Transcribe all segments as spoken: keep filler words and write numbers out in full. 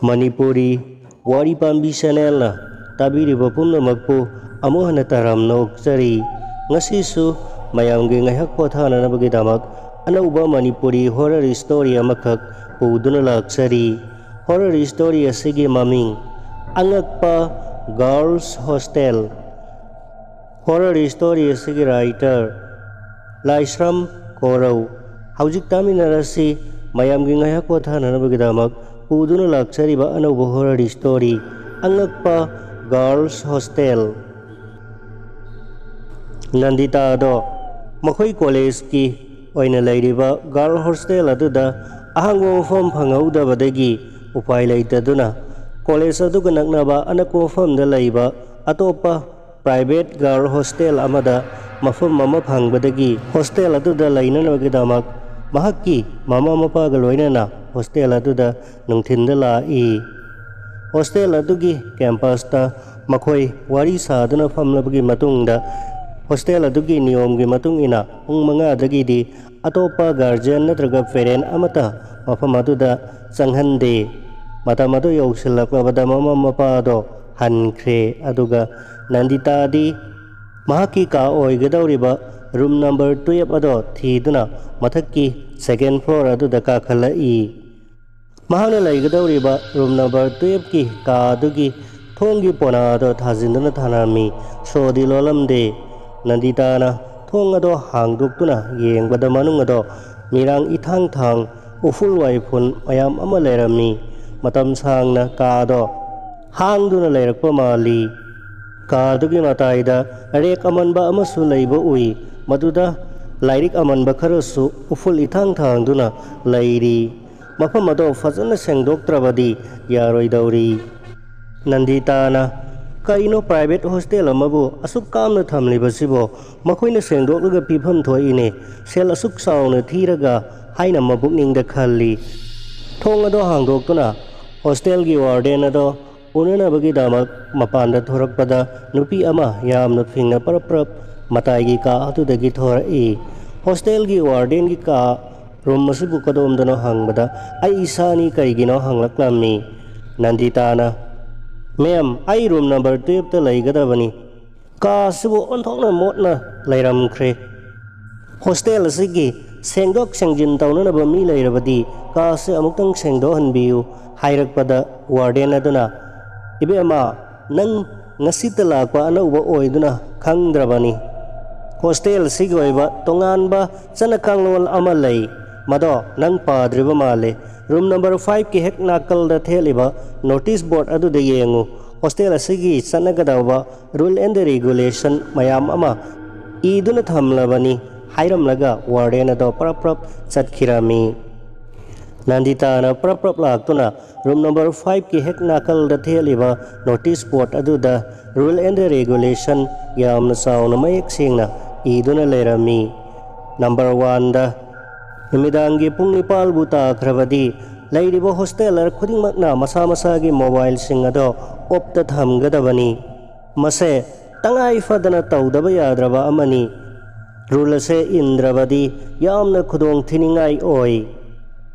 ꯃꯅꯤꯄꯨꯔꯤ ꯋꯥꯔꯤ ꯄꯥꯝꯕꯤ ꯆꯦꯅꯦꯜꯅ ꯇꯥꯕꯤꯔꯤꯕ ꯄꯨꯝꯅꯃꯛꯄꯨ ꯑꯃꯨꯛ ꯍꯟꯅ ꯇꯔꯥꯝꯅ ꯑꯣꯛꯆꯔꯤ꯫ ꯉꯁꯤꯁꯨ ꯃꯌꯥꯝꯒꯤ ꯉꯥꯏꯍꯥꯛ ꯄꯣꯊꯥꯅꯅꯕꯒꯤꯗꯃꯛ ꯑꯅꯧꯕ ꯃꯅꯤꯄꯨꯔꯤ ꯍꯣꯔꯔ ꯁ꯭ꯇꯣꯔꯤ ꯑꯃꯈꯛ ꯄꯨꯗꯨꯅ ꯂꯥꯛꯆꯔꯤ꯫ ꯍꯣꯔꯔ ꯁ꯭ꯇꯣꯔꯤ ꯑꯁꯤꯒꯤ ꯃꯃꯤꯡ ꯑꯉꯛꯄ ꯒꯥꯔꯜꯁ ꯍꯣꯁꯇꯦꯜ꯫ ꯍꯣꯔꯔ ꯁ꯭ꯇꯣꯔꯤ ꯑꯁꯤꯒꯤ ꯔꯥꯏꯇꯔ ꯂꯥꯏꯁ꯭ꯔꯝ ꯀꯣꯔꯧ꯫ ꯍꯧꯖꯤꯛ ꯇꯥꯃꯤꯟꯅꯔꯁꯤ ꯃꯌꯥꯝꯒꯤ ꯉꯥꯏꯍꯥꯛ ꯄꯣꯊꯥꯅꯅꯕꯒꯤꯗꯃꯛ ꯄꯨꯗꯨꯅ ꯂꯥꯛꯆꯔꯤꯕ ꯑꯅꯧꯕ ꯍꯣꯔꯔ ꯁ꯭ꯇꯣꯔꯤ ꯑꯉꯛꯄ ꯒꯥꯔꯜꯁ ꯍꯣꯁꯇꯦꯜ꯫ ꯅꯟꯗꯤꯇꯥꯗꯣ ꯃꯈꯣꯏ ꯀꯣꯂꯦꯖꯀꯤ ꯑꯣꯏꯅ ꯂꯩꯔꯤꯕ ꯒꯥꯔꯜ ꯍꯣꯁꯇꯦꯜ ꯑꯗꯨꯗ ꯑꯍꯥꯡꯕ ꯃꯐꯝ ꯐꯪꯍꯧꯗꯕꯗꯒꯤ ꯎꯄꯥꯏ ꯂꯩꯇꯗꯨꯅ ꯀꯣꯂꯦꯖ ꯑꯗꯨꯒ ꯅꯛꯅꯕ ꯑꯅꯛꯄ ꯃꯐꯝꯗ ꯂꯩꯕ ꯑꯇꯣꯞꯄ ꯄ꯭ꯔꯥꯏꯚꯦꯠ ꯒꯥꯔꯜ ꯍꯣꯁꯇꯦꯜ ꯑꯃꯗ ꯃꯐꯝ ꯑꯃ ꯐꯪꯕꯗꯒꯤ ꯍꯣꯁꯇꯦꯜ ꯑꯗꯨꯗ ꯂꯩꯅꯅꯕꯒꯤꯗꯃꯛ ꯃꯍꯥꯛꯀꯤ ꯃꯃꯥ ꯃꯄꯥꯒ ꯂꯣꯏꯅꯅ ꯍꯣꯁꯇꯦꯜ ꯑꯗꯨꯗ ꯅꯨꯡꯊꯤꯟꯗ ꯂꯥꯛꯏ꯫ ꯍꯣꯁꯇꯦꯜ ꯑꯗꯨꯒꯤ ꯀꯦꯝꯄꯁꯇ ꯃꯈꯣꯏ ꯋꯥꯔꯤ ꯁꯥꯗꯨꯅ ꯐꯝꯂꯕꯒꯤ ꯃꯇꯨꯡꯗ ꯍꯣꯁꯇꯦꯜ ꯑꯗꯨꯒꯤ ꯅꯤꯌꯣꯝꯒꯤ ꯃꯇꯨꯡ ꯏꯟꯅ ꯄꯨꯡ ꯃꯉꯥꯗꯒꯤꯗꯤ ꯑꯇꯣꯞꯄ ꯒꯥꯔꯖꯤꯌꯟ ꯅꯠꯇ꯭ꯔꯒ ꯄꯦꯔꯦꯟ ꯑꯃꯠꯇ ꯃꯐꯝ ꯑꯗꯨꯗ ꯆꯪꯍꯟꯗꯦ꯫ ꯃꯇꯝ ꯑꯗꯨ ꯌꯧꯁꯤꯜꯂꯛꯂꯕꯗ ꯃꯃꯥ ꯃꯄꯥ ꯑꯗꯣ ꯍꯟꯈ꯭ꯔꯦ, ꯑꯗꯨꯒ ꯅꯟꯗꯤꯇꯥꯗꯤ ꯃꯍꯥꯛꯀꯤ ꯀꯥ ꯑꯣꯏꯒꯗꯧꯔꯤꯕ ꯔꯨꯝ ꯅꯝꯕꯔ ꯇꯨꯌꯦꯞ ꯑꯗꯣ ꯊꯤꯗꯨꯅ ꯃꯊꯛꯀꯤ ꯁꯦꯀꯦꯟ ꯐ꯭ꯂꯣꯔ ꯑꯗꯨꯗ ꯀꯥꯈꯠꯂꯛꯏ꯫ ꯃꯍꯥꯛꯅ ꯂꯩꯒꯗꯧꯔꯤꯕ ꯔꯨꯝ ꯅꯝꯕꯔ ꯇꯨꯌꯦꯞꯀꯤ ꯀꯥ ꯑꯗꯨꯒꯤ ꯊꯣꯡꯒꯤ ꯄꯣꯅꯥ ꯑꯗꯣ ꯊꯥꯖꯤꯟꯗꯨꯅ ꯊꯥꯅꯔꯝꯃꯤ꯫ ꯁꯣꯗꯤ ꯂꯣꯜꯂꯝꯗꯦ꯫ ꯅꯟꯗꯤꯇꯥꯅ ꯊꯣꯡ ꯑꯗꯣ ꯍꯥꯡꯗꯣꯛꯇꯨꯅ ꯌꯦꯡꯕꯗ ꯃꯅꯨꯡ ꯑꯗꯣ ꯃꯤꯔꯥꯡ ꯏꯊꯥꯡ ꯊꯥꯡ, ꯎꯐꯨꯜ ꯋꯥꯏꯐꯨꯜ ꯃꯌꯥꯝ ꯑꯃ ꯂꯩꯔꯝꯃꯤ꯫ ꯃꯇꯝ ꯁꯥꯡꯅ ꯀꯥ ꯑꯗꯣ ꯍꯥꯡꯗꯨꯅ ꯂꯩꯔꯛꯄ ꯃꯥꯜꯂꯤ꯫ ꯀꯥ ꯑꯗꯨꯒꯤ ꯃꯇꯥꯏꯗ ꯔꯦꯛ ꯑꯃꯟꯕ ꯑꯃꯁꯨ ꯂꯩꯕ ꯎꯏ, ꯃꯗꯨꯗ ꯂꯥꯏꯔꯤꯛ ꯑꯃꯟꯕ ꯈꯔꯁꯨ ꯎꯐꯨꯜ ꯏꯊꯥꯡ ꯊꯥꯡꯗꯨꯅ ꯂꯩꯔꯤ꯫ ꯃꯐꯝ ꯑꯗꯣ ꯐꯖꯅ ꯁꯦꯡꯗꯣꯛꯇ꯭ꯔꯕꯗꯤ ꯌꯥꯔꯣꯏꯗꯧꯔꯤ꯫ ꯅꯟꯗꯤꯇꯥꯅ, "ꯀꯔꯤꯅꯣ ꯄ꯭ꯔꯥꯏꯚꯦꯠ ꯍꯣꯁꯇꯦꯜ ꯑꯃꯕꯨ ꯑꯁꯨꯛ ꯀꯥꯝꯅ ꯊꯝꯂꯤꯕꯁꯤꯕꯣ? ꯃꯈꯣꯏꯅ ꯁꯦꯡꯗꯣꯛꯂꯒ ꯄꯤꯐꯝ ꯊꯣꯛꯏꯅꯦ꯫ ꯁꯦꯜ ꯑꯁꯨꯛ ꯆꯥꯎꯅ ꯊꯤꯔꯒ" ꯍꯥꯏꯅ ꯃꯄꯨꯛꯅꯤꯡꯗ ꯈꯜꯂꯤ꯫ ꯊꯣꯡ ꯑꯗꯣ ꯍꯥꯡꯗꯣꯛꯇꯨꯅ ꯍꯣꯁꯇꯦꯜꯒꯤ ꯋꯥꯔꯗꯦꯟ ꯑꯗꯣ ꯎꯅꯅꯕꯒꯤꯗꯃꯛ ꯃꯄꯥꯟꯗ ꯊꯣꯔꯛꯄꯗ ꯅꯨꯄꯤ ꯑꯃ ꯌꯥꯝꯅ ꯐꯤꯡꯅ ꯄꯔꯞ ꯄꯔꯞ ꯃꯇꯥꯏꯒꯤ ꯀꯥ ꯑꯗꯨꯗꯒꯤ ꯊꯣꯔꯛꯏ꯫ ꯍꯣꯁꯇꯦꯜꯒꯤ ꯋꯥꯔꯗꯦꯟꯒꯤ ꯀꯥ ꯔꯨꯝ ꯑꯁꯤꯕꯨ ꯀꯗꯣꯝꯗꯅꯣ ꯍꯪꯕꯗ, "ꯑꯩ ꯏꯁꯥꯅꯤ, ꯀꯩꯒꯤꯅꯣ?" ꯍꯪꯂꯛꯂꯝꯃꯤ꯫ ꯅꯟꯗꯤꯇꯥꯅ, "ꯃꯦꯝ, ꯑꯩ ꯔꯨꯝ ꯅꯝꯕꯔ ꯇꯨꯌꯦꯜꯞꯇ ꯂꯩꯒꯗꯕꯅꯤ꯫ ꯀꯥ ꯑꯁꯤꯕꯨ ꯑꯣꯟꯊꯣꯛꯅ ꯃꯣꯠꯅ ꯂꯩꯔꯝꯈ꯭ꯔꯦ꯫ ꯍꯣꯁꯇꯦꯜ ꯑꯁꯤꯒꯤ ꯁꯦꯡꯗꯣꯛ ꯁꯦꯡꯖꯤꯟ ꯇꯧꯅꯅꯕ ꯃꯤ ꯂꯩꯔꯕꯗꯤ ꯀꯥ ꯑꯁꯤ ꯑꯃꯨꯛꯇꯪ ꯁꯦꯡꯗꯣꯛꯍꯟꯕꯤꯌꯨ" ꯍꯥꯏꯔꯛꯄꯗ, ꯋꯥꯔꯗꯦꯟ ꯑꯗꯨꯅ, "ꯏꯕꯦꯝꯃ, ꯅꯪ ꯉꯁꯤꯇ ꯂꯥꯛꯄ ꯑꯅꯧꯕ ꯑꯣꯏꯗꯨꯅ ꯈꯪꯗ꯭ꯔꯕꯅꯤ꯫ ꯍꯣꯁꯇꯦꯜ ꯑꯁꯤꯒꯤ ꯑꯣꯏꯕ ꯇꯣꯉꯥꯟꯕ ꯆꯠꯅ ꯀꯥꯡꯂꯣꯟ ꯑꯃ ꯂꯩ꯫ ꯃꯗꯣ ꯅꯪ ꯄꯥꯗ꯭ꯔꯤꯕ ꯃꯥꯜꯂꯦ꯫ ꯔꯨꯝ ꯅꯝꯕꯔ ꯐꯥꯏꯚꯀꯤ ꯍꯦꯛ ꯅꯥꯀꯜꯗ ꯊꯦꯠꯂꯤꯕ ꯅꯣꯇꯤꯁ ꯕꯣꯔꯗ ꯑꯗꯨꯗ ꯌꯦꯡꯉꯨ꯫ ꯍꯣꯁꯇꯦꯜ ꯑꯁꯤꯒꯤ ꯆꯠꯅꯒꯗꯧꯕ ꯔꯨꯜ ꯑꯦꯟ ꯔꯦꯒꯨꯂꯦꯁꯟ ꯃꯌꯥꯝ ꯑꯃ ꯏꯗꯨꯅ ꯊꯝꯂꯕꯅꯤ" ꯍꯥꯏꯔꯝꯂꯒ ꯋꯥꯔꯗꯦꯟ ꯑꯗꯣ ꯄ꯭ꯔꯞ ꯄ꯭ꯔꯞ ꯆꯠꯈꯤꯔꯝꯃꯤ꯫ ꯅꯟꯗꯤꯇꯥꯅ ꯄ꯭ꯔꯞ ꯄ꯭ꯔꯞ ꯂꯥꯛꯇꯨꯅ ꯔꯨꯝ ꯅꯝꯕꯔ ꯐꯥꯏꯚꯀꯤ ꯍꯦꯛ ꯅꯥꯀꯜꯗ ꯊꯦꯠꯂꯤꯕ ꯅꯣꯇꯤꯁ ꯕꯣꯔꯗ ꯑꯗꯨꯗ ꯔꯨꯜ ꯑꯦꯟ ꯔꯦꯒꯨꯂꯦꯁꯟ ꯌꯥꯝꯅ ꯆꯥꯎꯅ ꯃꯌꯦꯛ ꯁꯦꯡꯅ ꯏꯗꯨꯅ ꯂꯩꯔꯝꯃꯤ꯫ ꯅꯝꯕꯔ ꯋꯥꯟꯗ, ꯅꯨꯃꯤꯗꯥꯡꯒꯤ ꯄꯨꯡ ꯅꯤꯄꯥꯜꯕꯨ ꯇꯥꯈ꯭ꯔꯕꯗꯤ ꯂꯩꯔꯤꯕ ꯍꯣꯁꯇꯦꯂꯔ ꯈꯨꯗꯤꯡꯃꯛꯅ ꯃꯁꯥ ꯃꯁꯥꯒꯤ ꯃꯣꯕꯥꯏꯜꯁꯤꯡ ꯑꯗꯣ ꯑꯣꯞꯇ ꯊꯝꯒꯗꯕꯅꯤ꯫ ꯃꯁꯦ ꯇꯉꯥꯏ ꯐꯗꯅ ꯇꯧꯗꯕ ꯌꯥꯗ꯭ꯔꯕ ꯑꯃꯅꯤ꯫ ꯔꯨꯜ ꯑꯁꯦ ꯏꯟꯗ꯭ꯔꯕꯗꯤ ꯌꯥꯝꯅ ꯈꯨꯗꯣꯡ ꯊꯤꯅꯤꯡꯉꯥꯏ ꯑꯣꯏ꯫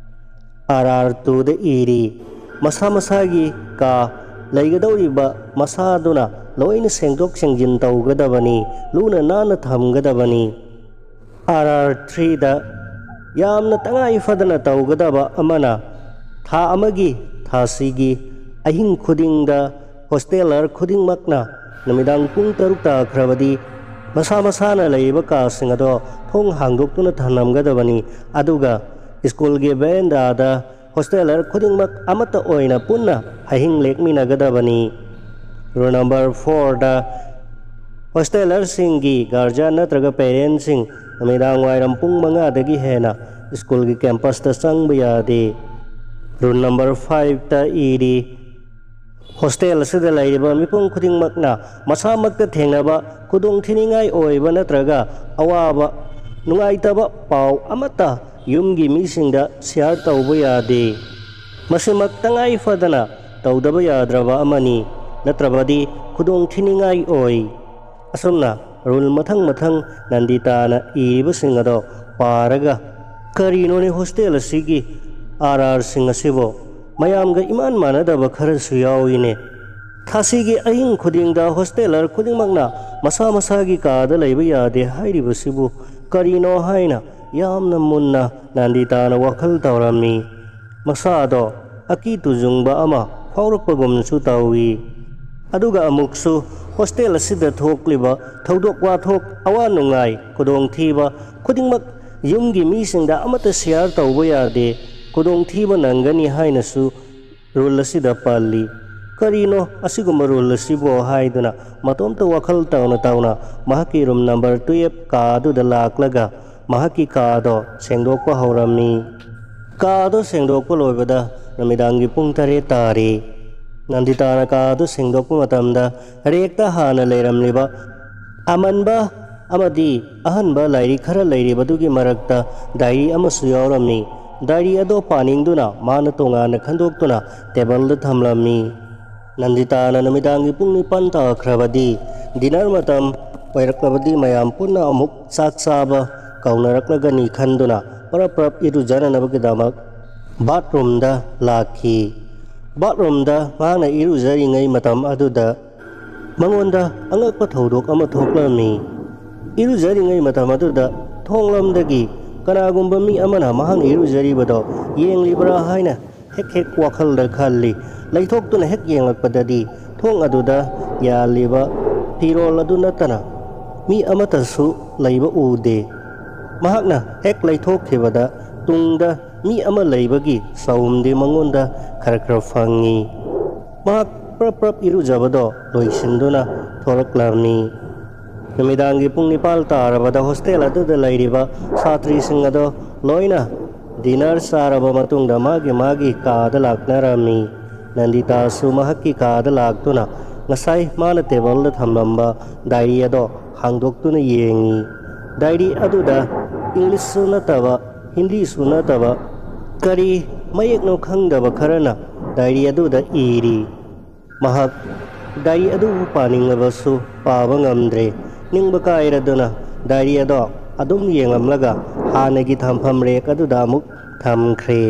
ꯑꯥꯔ ꯑꯥꯔ ꯇꯨꯗ ꯏꯔꯤ, ꯃꯁꯥ ꯃꯁꯥꯒꯤ ꯀꯥ ꯂꯩꯒꯗꯧꯔꯤꯕ ꯃꯁꯥꯗꯨꯅ ꯂꯣꯏꯅ ꯁꯦꯡꯗꯣꯛ ꯁꯦꯡꯖꯤꯟ ꯇꯧꯒꯗꯕꯅꯤ, ꯂꯨꯅ ꯅꯥꯟꯅ ꯊꯝꯒꯗꯕꯅꯤ꯫ ꯑꯥꯔ ꯑꯥꯔ ꯊ꯭ꯔꯤꯗ ꯌꯥꯝꯅ ꯇꯉꯥꯏ ꯐꯗꯅ ꯇꯧꯒꯗꯕ ꯑꯃꯅ, ꯊꯥ ꯑꯃꯒꯤ, ꯊꯥꯁꯤꯒꯤ ꯑꯍꯤꯡ ꯈꯨꯗꯤꯡꯗ ꯍꯣꯁꯇꯦꯂꯔ ꯈꯨꯗꯤꯡꯃꯛꯅ ꯅꯨꯃꯤꯗꯥꯡ ꯄꯨꯡ ꯇꯔꯨꯛ ꯇꯥꯈ꯭ꯔꯕꯗꯤ ꯃꯁꯥ ꯃꯁꯥꯅ ꯂꯩꯔꯤꯕ ꯀꯥꯁꯤꯡ ꯑꯗꯣ ꯊꯣꯡ ꯍꯥꯡꯗꯣꯛꯇꯨꯅ ꯊꯝꯂꯝꯒꯗꯕꯅꯤ꯫ ꯑꯗꯨꯒ ꯁ꯭ꯀꯨꯜꯒꯤ ꯕꯦꯔꯦꯟꯗꯥꯗ ꯍꯣꯁꯇꯦꯂꯔ ꯈꯨꯗꯤꯡꯃꯛ ꯑꯃꯠꯇ ꯑꯣꯏꯅ ꯄꯨꯟꯅ ꯑꯍꯤꯡ ꯂꯦꯛꯃꯤꯟꯅꯒꯗꯕꯅꯤ꯫ ꯔꯨꯜ ꯅꯝꯕꯔ ꯐꯣꯔꯗ, ꯍꯣꯁꯇꯦꯂꯔꯁꯤꯡꯒꯤ ꯒꯥꯔꯖꯤꯌꯥꯟ ꯅꯠꯇ꯭ꯔꯒ ꯄꯦꯔꯦꯟꯁꯁꯤꯡ ꯅꯨꯃꯤꯗꯥꯡ ꯋꯥꯏꯔꯝ ꯄꯨꯡ ꯃꯉꯥꯗꯒꯤ ꯍꯦꯟꯅ ꯁ꯭ꯀꯨꯜꯒꯤ ꯀꯦꯝꯄꯁꯇ ꯆꯪꯕ ꯌꯥꯗꯦ꯫ ꯔꯨꯜ ꯅꯝꯕꯔ ꯐꯥꯏꯚꯇ ꯏꯔꯤ, ꯍꯣꯁꯇꯦꯜ ꯑꯁꯤꯗ ꯂꯩꯔꯤꯕ ꯃꯤꯄꯨꯝ ꯈꯨꯗꯤꯡꯃꯛꯅ ꯃꯁꯥꯃꯛꯇ ꯊꯦꯡꯅꯕ ꯈꯨꯗꯣꯡꯊꯤꯅꯤꯡꯉꯥꯏ ꯑꯣꯏꯕ ꯅꯠꯇ꯭ꯔꯒ ꯑꯋꯥꯕ, ꯅꯨꯡꯉꯥꯏꯇꯕ ꯄꯥꯎ ꯑꯃꯠꯇ ꯌꯨꯝꯒꯤ ꯃꯤꯁꯤꯡꯗ ꯁꯤꯌꯥꯔ ꯇꯧꯕ ꯌꯥꯗꯦ꯫ ꯃꯁꯤꯃꯛ ꯇꯉꯥꯏ ꯐꯗꯅ ꯇꯧꯗꯕ ꯌꯥꯗ꯭ꯔꯕ ꯑꯃꯅꯤ, ꯅꯠꯇ꯭ꯔꯕꯗꯤ ꯈꯨꯗꯣꯡꯊꯤꯅꯤꯡꯉꯥꯏ ꯑꯣꯏ꯫ ꯑꯁꯨꯝꯅ ꯔꯨꯜ ꯃꯊꯪ ꯃꯊꯪ ꯅꯟꯗꯤꯇꯥꯅ ꯏꯔꯤꯕꯁꯤꯡ ꯑꯗꯣ ꯄꯥꯔꯒ, "ꯀꯔꯤꯅꯣꯅꯦ ꯍꯣꯁꯇꯦꯜ ꯑꯁꯤꯒꯤ ꯑꯥꯔ ꯑꯥꯔꯁꯤꯡ ꯑꯁꯤꯕꯣ? ꯃꯌꯥꯝꯒ ꯏꯃꯥꯟ ꯃꯥꯟꯅꯗꯕ ꯈꯔꯁꯨ ꯌꯥꯎꯏꯅꯦ꯫ ꯊꯥꯁꯤꯒꯤ ꯑꯍꯤꯡ ꯈꯨꯗꯤꯡꯗ ꯍꯣꯁꯇꯦꯂꯔ ꯈꯨꯗꯤꯡꯃꯛꯅ ꯃꯁꯥ ꯃꯁꯥꯒꯤ ꯀꯥꯗ ꯂꯩꯕ ꯌꯥꯗꯦ ꯍꯥꯏꯔꯤꯕꯁꯤꯕꯨ ꯀꯔꯤꯅꯣ ꯍꯥꯏꯅ ꯌꯥꯝꯅ ꯃꯨꯟꯅ ꯅꯟꯗꯤꯇꯥꯅ ꯋꯥꯈꯜ ꯇꯧꯔꯝꯃꯤ꯫ ꯃꯁꯥꯗꯣ ꯑꯀꯤ ꯇꯨꯖꯨꯡꯕ ꯑꯃ ꯐꯥꯎꯔꯛꯄꯒꯨꯝꯁꯨ ꯇꯧꯏ꯫ ꯑꯗꯨꯒ ꯑꯃꯨꯛꯁꯨ ꯍꯣꯁꯇꯦꯜ ꯑꯁꯤꯗ ꯊꯣꯛꯂꯤꯕ ꯊꯧꯗꯣꯛ ꯋꯥꯊꯣꯛ, ꯑꯋꯥ ꯅꯨꯡꯉꯥꯏ, ꯈꯨꯗꯣꯡꯊꯤꯕ ꯈꯨꯗꯤꯡꯃꯛ ꯌꯨꯝꯒꯤ ꯃꯤꯁꯤꯡꯗ ꯑꯃꯠꯇ ꯁꯤꯌꯥꯔ ꯇꯧꯕ ꯌꯥꯗꯦ, ꯈꯨꯗꯣꯡꯊꯤꯕ ꯅꯪꯒꯅꯤ ꯍꯥꯏꯅꯁꯨ ꯔꯨꯜ ꯑꯁꯤꯗ ꯄꯜꯂꯤ꯫ ꯀꯔꯤꯅꯣ ꯑꯁꯤꯒꯨꯝꯕ ꯔꯨꯜ ꯑꯁꯤꯕꯣ ꯍꯥꯏꯗꯨꯅ ꯃꯇꯣꯝꯇ ꯋꯥꯈꯜ ꯇꯧꯅ ꯇꯧꯅ ꯃꯍꯥꯛꯀꯤ ꯔꯨꯝ ꯅꯝꯕꯔ ꯇꯨꯌꯦꯞ ꯀꯥ ꯑꯗꯨꯗ ꯂꯥꯛꯂꯒ ꯃꯍꯥꯛꯀꯤ ꯀꯥꯗꯣ ꯁꯦꯡꯗꯣꯛꯄ ꯍꯧꯔꯝꯃꯤ꯫ ꯀꯥꯗꯣ ꯁꯦꯡꯗꯣꯛꯄ ꯂꯣꯏꯕꯗ ꯅꯨꯃꯤꯗꯥꯡꯒꯤ ꯄꯨꯡ ꯇꯔꯦꯠ ꯇꯥꯔꯤ꯫ ꯅꯟꯗꯤꯇꯥꯅ ꯀꯥꯗꯣ ꯁꯦꯡꯗꯣꯛꯄ ꯃꯇꯝꯗ ꯔꯦꯛꯇ ꯍꯥꯟꯅ ꯂꯩꯔꯝꯂꯤꯕ ꯑꯃꯟꯕ ꯑꯃꯗꯤ ꯑꯍꯟꯕ ꯂꯥꯏꯔꯤꯛ ꯈꯔ ꯂꯩꯔꯤꯕꯗꯨꯒꯤ ꯃꯔꯛꯇ ꯗꯥꯏꯔꯤ ꯑꯃꯁꯨ ꯌꯥꯎꯔꯝꯃꯤ꯫ ꯗꯥꯏꯔꯤ ꯑꯗꯣ ꯄꯥꯅꯤꯡꯗꯨꯅ ꯃꯥꯅ ꯇꯣꯉꯥꯟꯅ ꯈꯟꯗꯣꯛꯇꯨꯅ ꯇꯦꯕꯜꯗ ꯊꯝꯂꯝꯃꯤ꯫ ꯅꯟꯗꯤꯇꯥꯅ ꯅꯨꯃꯤꯗꯥꯡꯒꯤ ꯄꯨꯡ ꯅꯤꯄꯥꯟ ꯇꯥꯈ꯭ꯔꯕꯗꯤ, ꯗꯤꯅꯔ ꯃꯇꯝ ꯑꯣꯏꯔꯛꯂꯕꯗꯤ ꯃꯌꯥꯝ ꯄꯨꯟꯅ ꯑꯃꯨꯛ ꯆꯥꯛ ꯆꯥꯕ ꯀꯧꯅꯔꯛꯂꯒꯅꯤ ꯈꯟꯗꯨꯅ ꯄꯔꯞ ꯄꯔꯞ ꯏꯔꯨꯖꯅꯅꯕꯒꯤꯗꯃꯛ ꯕꯥꯠꯔꯨꯝꯗ ꯂꯥꯛꯈꯤ꯫ ꯕꯥꯠꯔꯨꯝꯗ ꯃꯍꯥꯛꯅ ꯏꯔꯨꯖꯔꯤꯉꯩ ꯃꯇꯝ ꯑꯗꯨꯗ ꯃꯉꯣꯟꯗ ꯑꯉꯛꯄ ꯊꯧꯗꯣꯛ ꯑꯃ ꯊꯣꯛꯂꯝꯃꯤ꯫ ꯏꯔꯨꯖꯔꯤꯉꯩ ꯃꯇꯝ ꯑꯗꯨꯗ ꯊꯣꯡꯂꯝꯗꯒꯤ ꯀꯅꯥꯒꯨꯝꯕ ꯃꯤ ꯑꯃꯅ ꯃꯍꯥꯛꯅ ꯏꯔꯨꯖꯔꯤꯕꯗꯣ ꯌꯦꯡꯂꯤꯕ꯭ꯔꯥ ꯍꯥꯏꯅ ꯍꯦꯛ ꯍꯦꯛ ꯋꯥꯈꯜꯗ ꯈꯜꯂꯤ꯫ ꯂꯩꯊꯣꯛꯇꯨꯅ ꯍꯦꯛ ꯌꯦꯡꯂꯛꯄꯗꯗꯤ ꯊꯣꯡ ꯑꯗꯨꯗ ꯌꯥꯜꯂꯤꯕ ꯐꯤꯔꯣꯜ ꯑꯗꯨ ꯅꯠꯇꯅ ꯃꯤ ꯑꯃꯠꯇꯁꯨ ꯂꯩꯕ ꯎꯗꯦ꯫ ꯃꯍꯥꯛꯅ ꯍꯦꯛ ꯂꯩꯊꯣꯛꯈꯤꯕꯗ ꯇꯨꯡꯗ ꯃꯤ ꯑꯃ ꯂꯩꯕꯒꯤ ꯆꯍꯨꯝꯗꯤ ꯃꯉꯣꯟꯗ ꯈꯔ ꯈꯔ ꯐꯪꯉꯤ꯫ ꯃꯍꯥꯛ ꯄ꯭ꯔꯞ ꯄ꯭ꯔꯞ ꯏꯔꯨꯖꯕꯗꯣ ꯂꯣꯏꯁꯤꯟꯗꯨꯅ ꯊꯣꯔꯛꯂꯝꯃꯤ꯫ ꯅꯨꯃꯤꯗꯥꯡꯒꯤ ꯄꯨꯡ ꯅꯤꯄꯥꯜ ꯇꯥꯔꯕꯗ ꯍꯣꯁꯇꯦꯜ ꯑꯗꯨꯗ ꯂꯩꯔꯤꯕ ꯁꯥꯇ꯭ꯔꯤꯁꯤꯡ ꯑꯗꯣ ꯂꯣꯏꯅ ꯗꯤꯅꯔ ꯆꯥꯔꯕ ꯃꯇꯨꯡꯗ ꯃꯥꯒꯤ ꯃꯥꯒꯤ ꯀꯥꯗ ꯂꯥꯛꯅꯔꯝꯃꯤ꯫ ꯅꯟꯗꯤꯇꯥꯁꯨ ꯃꯍꯥꯛꯀꯤ ꯀꯥꯗ ꯂꯥꯛꯇꯨꯅ ꯉꯁꯥꯏ ꯃꯥꯅ ꯇꯦꯕꯜꯗ ꯊꯝꯂꯝꯕ ꯗꯥꯏꯔꯤ ꯑꯗꯣ ꯍꯥꯡꯗꯣꯛꯇꯨꯅ ꯌꯦꯡꯉꯤ꯫ ꯗꯥꯏꯔꯤ ꯑꯗꯨꯗ ꯏꯪꯂꯤꯁꯁꯨ ꯅꯠꯇꯕ, ꯍꯤꯟꯗꯤꯁꯨ ꯅꯠꯇꯕ, ꯀꯔꯤ ꯃꯌꯦꯛꯅꯣ ꯈꯪꯗꯕ ꯈꯔꯅ ꯗꯥꯏꯔꯤ ꯑꯗꯨꯗ ꯏꯔꯤ꯫ ꯃꯍꯥꯛ ꯗꯥꯏꯔꯤ ꯑꯗꯨꯕꯨ ꯄꯥꯅꯤꯡꯂꯕꯁꯨ ꯄꯥꯕ ꯉꯝꯗ꯭ꯔꯦ꯫ ꯅꯤꯡꯕ ꯀꯥꯏꯔꯗꯨꯅ ꯗꯥꯏꯔꯤ ꯑꯗꯣ ꯑꯗꯨꯝ ꯌꯦꯡꯂꯝꯂꯒ ꯍꯥꯟꯅꯒꯤ ꯊꯝꯐꯝ ꯔꯦꯛ ꯑꯗꯨꯗ ꯑꯃꯨꯛ ꯊꯝꯈ꯭ꯔꯦ꯫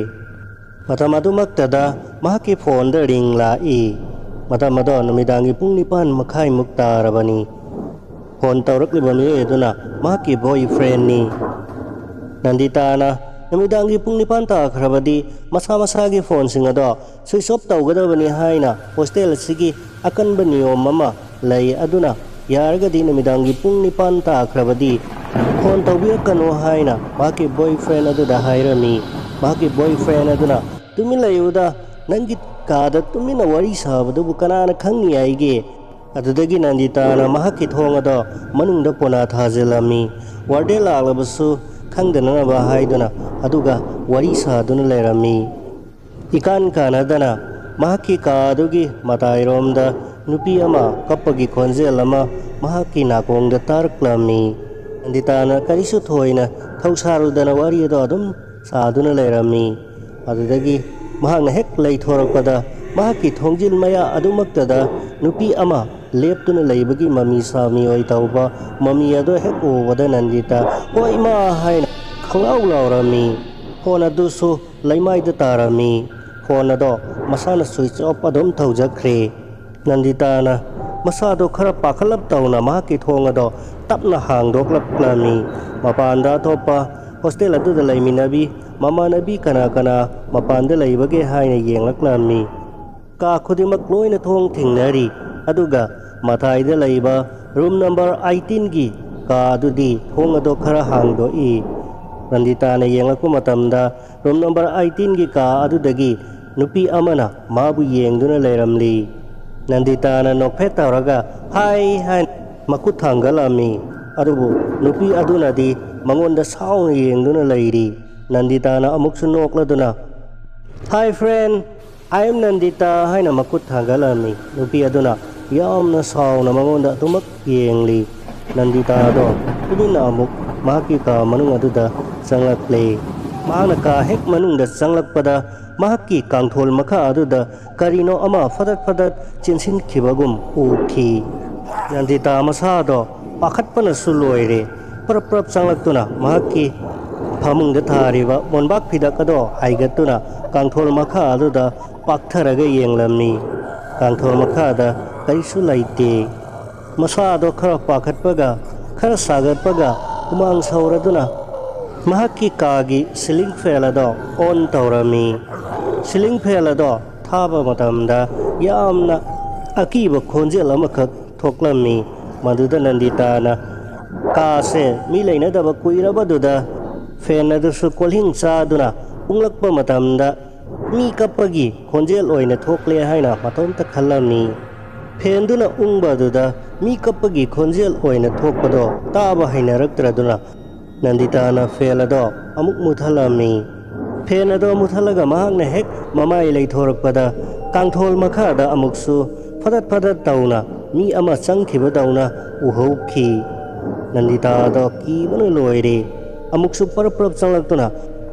ꯃꯇꯝ ꯑꯗꯨꯃꯛꯇꯗ ꯃꯍꯥꯛꯀꯤ ꯐꯣꯟꯗ ꯔꯤꯡ ꯂꯥꯛꯏ꯫ ꯃꯇꯝ ꯑꯗꯣ ꯅꯨꯃꯤꯗꯥꯡꯒꯤ ꯄꯨꯡ ꯅꯤꯄꯥꯟ ꯃꯈꯥꯏꯃꯨꯛ ꯇꯥꯔꯕꯅꯤ꯫ ꯐꯣꯟ ꯇꯧꯔꯛꯂꯤꯕ ꯃꯤꯑꯣꯏ ꯑꯗꯨꯅ ꯃꯍꯥꯛꯀꯤ ꯕꯣꯏ ꯐ꯭ꯔꯦꯟꯅꯤ꯫ ꯅꯟꯗꯤꯇꯥꯅ ꯅꯨꯃꯤꯗꯥꯡꯒꯤ ꯄꯨꯡ ꯅꯤꯄꯥꯟ ꯇꯥꯈ꯭ꯔꯕꯗꯤ ꯃꯁꯥ ꯃꯁꯥꯒꯤ ꯐꯣꯟꯁꯤꯡ ꯑꯗꯣ ꯁ꯭ꯋꯤꯆ ꯑꯣꯐ ꯇꯧꯒꯗꯕꯅꯤ ꯍꯥꯏꯅ ꯍꯣꯁꯇꯦꯜ ꯑꯁꯤꯒꯤ ꯑꯀꯟꯕ ꯅꯤꯌꯣꯝ ꯑꯃ ꯂꯩ꯫ ꯑꯗꯨꯅ ꯌꯥꯔꯒꯗꯤ ꯅꯨꯃꯤꯗꯥꯡꯒꯤ ꯄꯨꯡ ꯅꯤꯄꯥꯟ ꯇꯥꯈ꯭ꯔꯕꯗꯤ ꯐꯣꯟ ꯇꯧꯕꯤꯔꯛꯀꯅꯨ ꯍꯥꯏꯅ ꯃꯍꯥꯛꯀꯤ ꯕꯣꯏ ꯐ꯭ꯔꯦꯟ ꯑꯗꯨꯗ ꯍꯥꯏꯔꯝꯃꯤ꯫ ꯃꯍꯥꯛꯀꯤ ꯕꯣꯏ ꯐ꯭ꯔꯦꯟ ꯑꯗꯨꯅ, "ꯇꯨꯃꯤꯟ ꯂꯩꯌꯨꯗ, ꯅꯪꯒꯤ ꯀꯥꯗ ꯇꯨꯃꯤꯟꯅ ꯋꯥꯔꯤ ꯁꯥꯕꯗꯨꯕꯨ ꯀꯅꯥꯅ ꯈꯪꯉꯤ ꯍꯥꯏꯒꯦ?" ꯑꯗꯨꯗꯒꯤ ꯅꯟꯗꯤꯇꯥꯅ ꯃꯍꯥꯛꯀꯤ ꯊꯣꯡ ꯑꯗꯣ ꯃꯅꯨꯡꯗ ꯄꯣꯅꯥ ꯊꯥꯖꯤꯜꯂꯝꯃꯤ꯫ ꯋꯥꯔꯗꯦꯟ ꯂꯥꯛꯂꯕꯁꯨ ꯈꯪꯗꯅꯅꯕ ꯍꯥꯏꯗꯨꯅ, ꯑꯗꯨꯒ ꯋꯥꯔꯤ ꯁꯥꯗꯨꯅ ꯂꯩꯔꯝꯃꯤ꯫ ꯏꯀꯥꯟ ꯀꯥꯟꯅꯗꯅ ꯃꯍꯥꯛꯀꯤ ꯀꯥ ꯑꯗꯨꯒꯤ ꯃꯇꯥꯏꯔꯣꯝꯗ ꯅꯨꯄꯤ ꯑꯃ ꯀꯞꯄꯒꯤ ꯈꯣꯟꯖꯦꯜ ꯑꯃ ꯃꯍꯥꯛꯀꯤ ꯅꯥꯀꯣꯡꯗ ꯇꯥꯔꯛꯂꯝꯃꯤ꯫ ꯅꯟꯗꯤꯇꯥꯅ ꯀꯔꯤꯁꯨ ꯊꯣꯏꯅ ꯊꯧꯁꯥꯔꯨꯗꯅ ꯋꯥꯔꯤ ꯑꯗꯣ ꯑꯗꯨꯝ ꯁꯥꯗꯨꯅ ꯂꯩꯔꯝꯃꯤ꯫ ꯑꯗꯨꯗꯒꯤ ꯃꯍꯥꯛꯅ ꯍꯦꯛ ꯂꯩꯊꯣꯔꯛꯄꯗ ꯃꯍꯥꯛꯀꯤ ꯊꯣꯡꯖꯤꯜ ꯃꯌꯥ ꯑꯗꯨꯃꯛꯇꯗ ꯅꯨꯄꯤ ꯑꯃ ꯂꯦꯞꯇꯨꯅ ꯂꯩꯕꯒꯤ ꯃꯃꯤ ꯁꯥꯃꯤ ꯑꯣꯏ ꯇꯧꯕ ꯃꯃꯤ ꯑꯗꯨ ꯍꯦꯛ ꯎꯕꯗ ꯅꯟꯗꯤꯇꯥ, "ꯍꯣꯏ ꯏꯃꯥ!" ꯍꯥꯏꯅ ꯈꯪꯂꯥꯎ ꯂꯥꯎꯔꯝꯃꯤ꯫ ꯐꯣꯟ ꯑꯗꯨꯁꯨ ꯂꯩꯃꯥꯏꯗ ꯇꯥꯔꯝꯃꯤ꯫ ꯐꯣꯟ ꯑꯗꯣ ꯃꯁꯥꯅ ꯁ꯭ꯋꯤꯆ ꯑꯣꯐ ꯑꯗꯨꯝ ꯇꯧꯖꯈ꯭ꯔꯦ꯫ ꯅꯟꯗꯤꯇꯥꯅ ꯃꯁꯥꯗꯣ ꯈꯔ ꯄꯥꯈꯠꯂꯞ ꯇꯧꯅ ꯃꯍꯥꯛꯀꯤ ꯊꯣꯡ ꯑꯗꯣ ꯇꯞꯅ ꯍꯥꯡꯗꯣꯛꯂꯛꯂꯝꯃꯤ꯫ ꯃꯄꯥꯟꯗ ꯑꯇꯣꯞꯄ ꯍꯣꯁꯇꯦꯜ ꯑꯗꯨꯗ ꯂꯩꯃꯤꯟꯅꯕꯤ ꯃꯃꯥꯟꯅꯕꯤ ꯀꯅꯥ ꯀꯅꯥ ꯃꯄꯥꯟꯗ ꯂꯩꯕꯒꯦ ꯍꯥꯏꯅ ꯌꯦꯡꯂꯛꯂꯝꯃꯤ꯫ ꯀꯥ ꯈꯨꯗꯤꯡꯃꯛ ꯂꯣꯏꯅ ꯊꯣꯡ ꯊꯤꯡꯅꯔꯤ꯫ ꯑꯗꯨꯒ ꯃꯇꯥꯏꯗ ꯂꯩꯕ ꯔꯨꯝ ꯅꯝꯕꯔ ꯑꯩꯇꯤꯟꯒꯤ ꯀꯥ ꯑꯗꯨꯗꯤ ꯊꯣꯡ ꯑꯗꯣ ꯈꯔ ꯍꯥꯡꯗꯣꯛꯏ꯫ ꯅꯟꯗꯤꯇꯥꯅ ꯌꯦꯡꯂꯛꯄ ꯃꯇꯝꯗ ꯔꯨꯝ ꯅꯝꯕꯔ ꯑꯩꯇꯤꯟꯒꯤ ꯀꯥ ꯑꯗꯨꯗꯒꯤ ꯅꯨꯄꯤ ꯑꯃꯅ ꯃꯥꯕꯨ ꯌꯦꯡꯗꯨꯅ ꯂꯩꯔꯝꯂꯤ꯫ ꯅꯟꯗꯤꯇꯥꯅ ꯅꯣꯛꯐꯦꯠ ꯇꯧꯔꯒ "ꯍꯥꯏ" ꯍꯥꯏꯅ ꯃꯈꯨꯠ ꯊꯥꯡꯒꯠꯂꯝꯃꯤ꯫ ꯑꯗꯨꯕꯨ ꯅꯨꯄꯤ ꯑꯗꯨꯅꯗꯤ ꯃꯉꯣꯟꯗ ꯁꯥꯎꯅ ꯌꯦꯡꯗꯨꯅ ꯂꯩꯔꯤ꯫ ꯅꯟꯗꯤꯇꯥꯅ ꯑꯃꯨꯛꯁꯨ ꯅꯣꯛꯂꯗꯨꯅ, "Hi friend, I am Nandita" ꯍꯥꯏꯅ ꯃꯈꯨꯠ ꯊꯥꯡꯒꯠꯂꯝꯃꯤ꯫ ꯅꯨꯄꯤ ꯑꯗꯨꯅ ꯌꯥꯝꯅ ꯁꯥꯎꯅ ꯃꯉꯣꯟꯗ ꯑꯗꯨꯃꯛ ꯌꯦꯡꯂꯤ꯫ ꯅꯟꯗꯤꯇꯥꯗꯣ ꯇꯨꯃꯤꯟꯅ ꯑꯃꯨꯛ ꯃꯍꯥꯛꯀꯤ ꯀꯥ ꯃꯅꯨꯡ ꯑꯗꯨꯗ ꯆꯪꯂꯛꯂꯦ꯫ ꯃꯍꯥꯛꯅ ꯀꯥ ꯍꯦꯛ ꯃꯅꯨꯡꯗ ꯆꯪꯂꯛꯄꯗ ꯃꯍꯥꯛꯀꯤ ꯀꯥꯡꯊꯣꯜ ꯃꯈꯥ ꯑꯗꯨꯗ ꯀꯔꯤꯅꯣ ꯑꯃ ꯐꯗꯠ ꯐꯗꯠ ꯆꯦꯟꯁꯤꯟꯈꯤꯕꯒꯨꯝ ꯎꯈꯤ꯫ ꯅꯟꯗꯤꯇꯥ ꯃꯁꯥꯗꯣ ꯄꯥꯈꯠꯄꯅꯁꯨ ꯂꯣꯏꯔꯦ꯫ ꯄ꯭ꯔꯞ ꯄ꯭ꯔꯞ ꯆꯪꯂꯛꯇꯨꯅ ꯃꯍꯥꯛꯀꯤ ꯐꯃꯨꯡꯗ ꯊꯥꯔꯤꯕ ꯃꯣꯟꯕꯥꯛ ꯐꯤꯗꯛ ꯑꯗꯣ ꯍꯥꯏꯒꯠꯇꯨꯅ ꯀꯥꯡꯊꯣꯜ ꯃꯈꯥ ꯑꯗꯨꯗ ꯄꯥꯛꯊꯔꯒ ꯌꯦꯡꯂꯝꯃꯤ꯫ ꯀꯥꯡꯊꯣꯜ ꯃꯈꯥꯗ ꯀꯔꯤꯁꯨ ꯂꯩꯇꯦ꯫ ꯃꯁꯥꯗꯣ ꯈꯔ ꯄꯥꯈꯠꯄꯒ ꯈꯔ ꯁꯥꯒꯠꯄꯒ ꯍꯨꯃꯥꯡ ꯁꯧꯔꯗꯨꯅ ꯃꯍꯥꯛꯀꯤ ꯀꯥꯒꯤ ceiling fan ꯑꯗꯣ on ꯇꯧꯔꯝꯃꯤ꯫ Ceiling fan ꯑꯗꯣ ꯊꯥꯕ ꯃꯇꯝꯗ ꯌꯥꯝꯅ ꯑꯀꯤꯕ ꯈꯣꯟꯖꯦꯜ ꯑꯃꯈꯛ ꯊꯣꯛꯂꯝꯃꯤ꯫ ꯃꯗꯨꯗ ꯅꯟꯗꯤꯇꯥꯅ ꯀꯥꯁꯦ ꯃꯤ ꯂꯩꯅꯗꯕ ꯀꯨꯏꯔꯕꯗꯨꯗ fan ꯑꯗꯨꯁꯨ ꯀꯣꯜꯍꯤꯡ ꯆꯥꯗꯨꯅ ꯎꯪꯂꯛꯄ ꯃꯇꯝꯗ ꯃꯤ ꯀꯞꯄꯒꯤ ꯈꯣꯟꯖꯦꯜ ꯑꯣꯏꯅ ꯊꯣꯛꯂꯦ ꯍꯥꯏꯅ ꯃꯇꯣꯝꯇ ꯈꯜꯂꯝꯃꯤ꯫ Fan ꯗꯨꯅ ꯎꯪꯕ ꯑꯗꯨꯗ ꯃꯤ ꯀꯞꯄꯒꯤ ꯈꯣꯟꯖꯦꯜ ꯑꯣꯏꯅ ꯊꯣꯛꯄꯗꯣ ꯇꯥꯕ ꯍꯩꯅꯔꯛꯇ꯭ꯔꯗꯨꯅ ꯅꯟꯗꯤꯇꯥꯅ fan ꯑꯗꯣ ꯑꯃꯨꯛ ꯃꯨꯊꯠꯂꯝꯃꯤ꯫ Fan ꯑꯗꯣ ꯃꯨꯊꯠꯂꯒ ꯃꯍꯥꯛꯅ ꯍꯦꯛ ꯃꯃꯥꯏ ꯂꯩꯊꯣꯔꯛꯄꯗ ꯀꯥꯡꯊꯣꯜ ꯃꯈꯥꯗ ꯑꯃꯨꯛꯁꯨ ꯐꯗꯠ ꯐꯗꯠ ꯇꯧꯅ ꯃꯤ ꯑꯃ ꯆꯪꯈꯤꯕꯗꯧꯅ ꯎꯍꯧꯈꯤ꯫ ꯅꯟꯗꯤꯇꯥꯗꯣ ꯀꯤꯕꯅ ꯂꯣꯏꯔꯦ꯫ ꯑꯃꯨꯛꯁꯨ ꯄꯔꯞ ꯄꯔꯞ ꯆꯪꯂꯛꯇꯨꯅ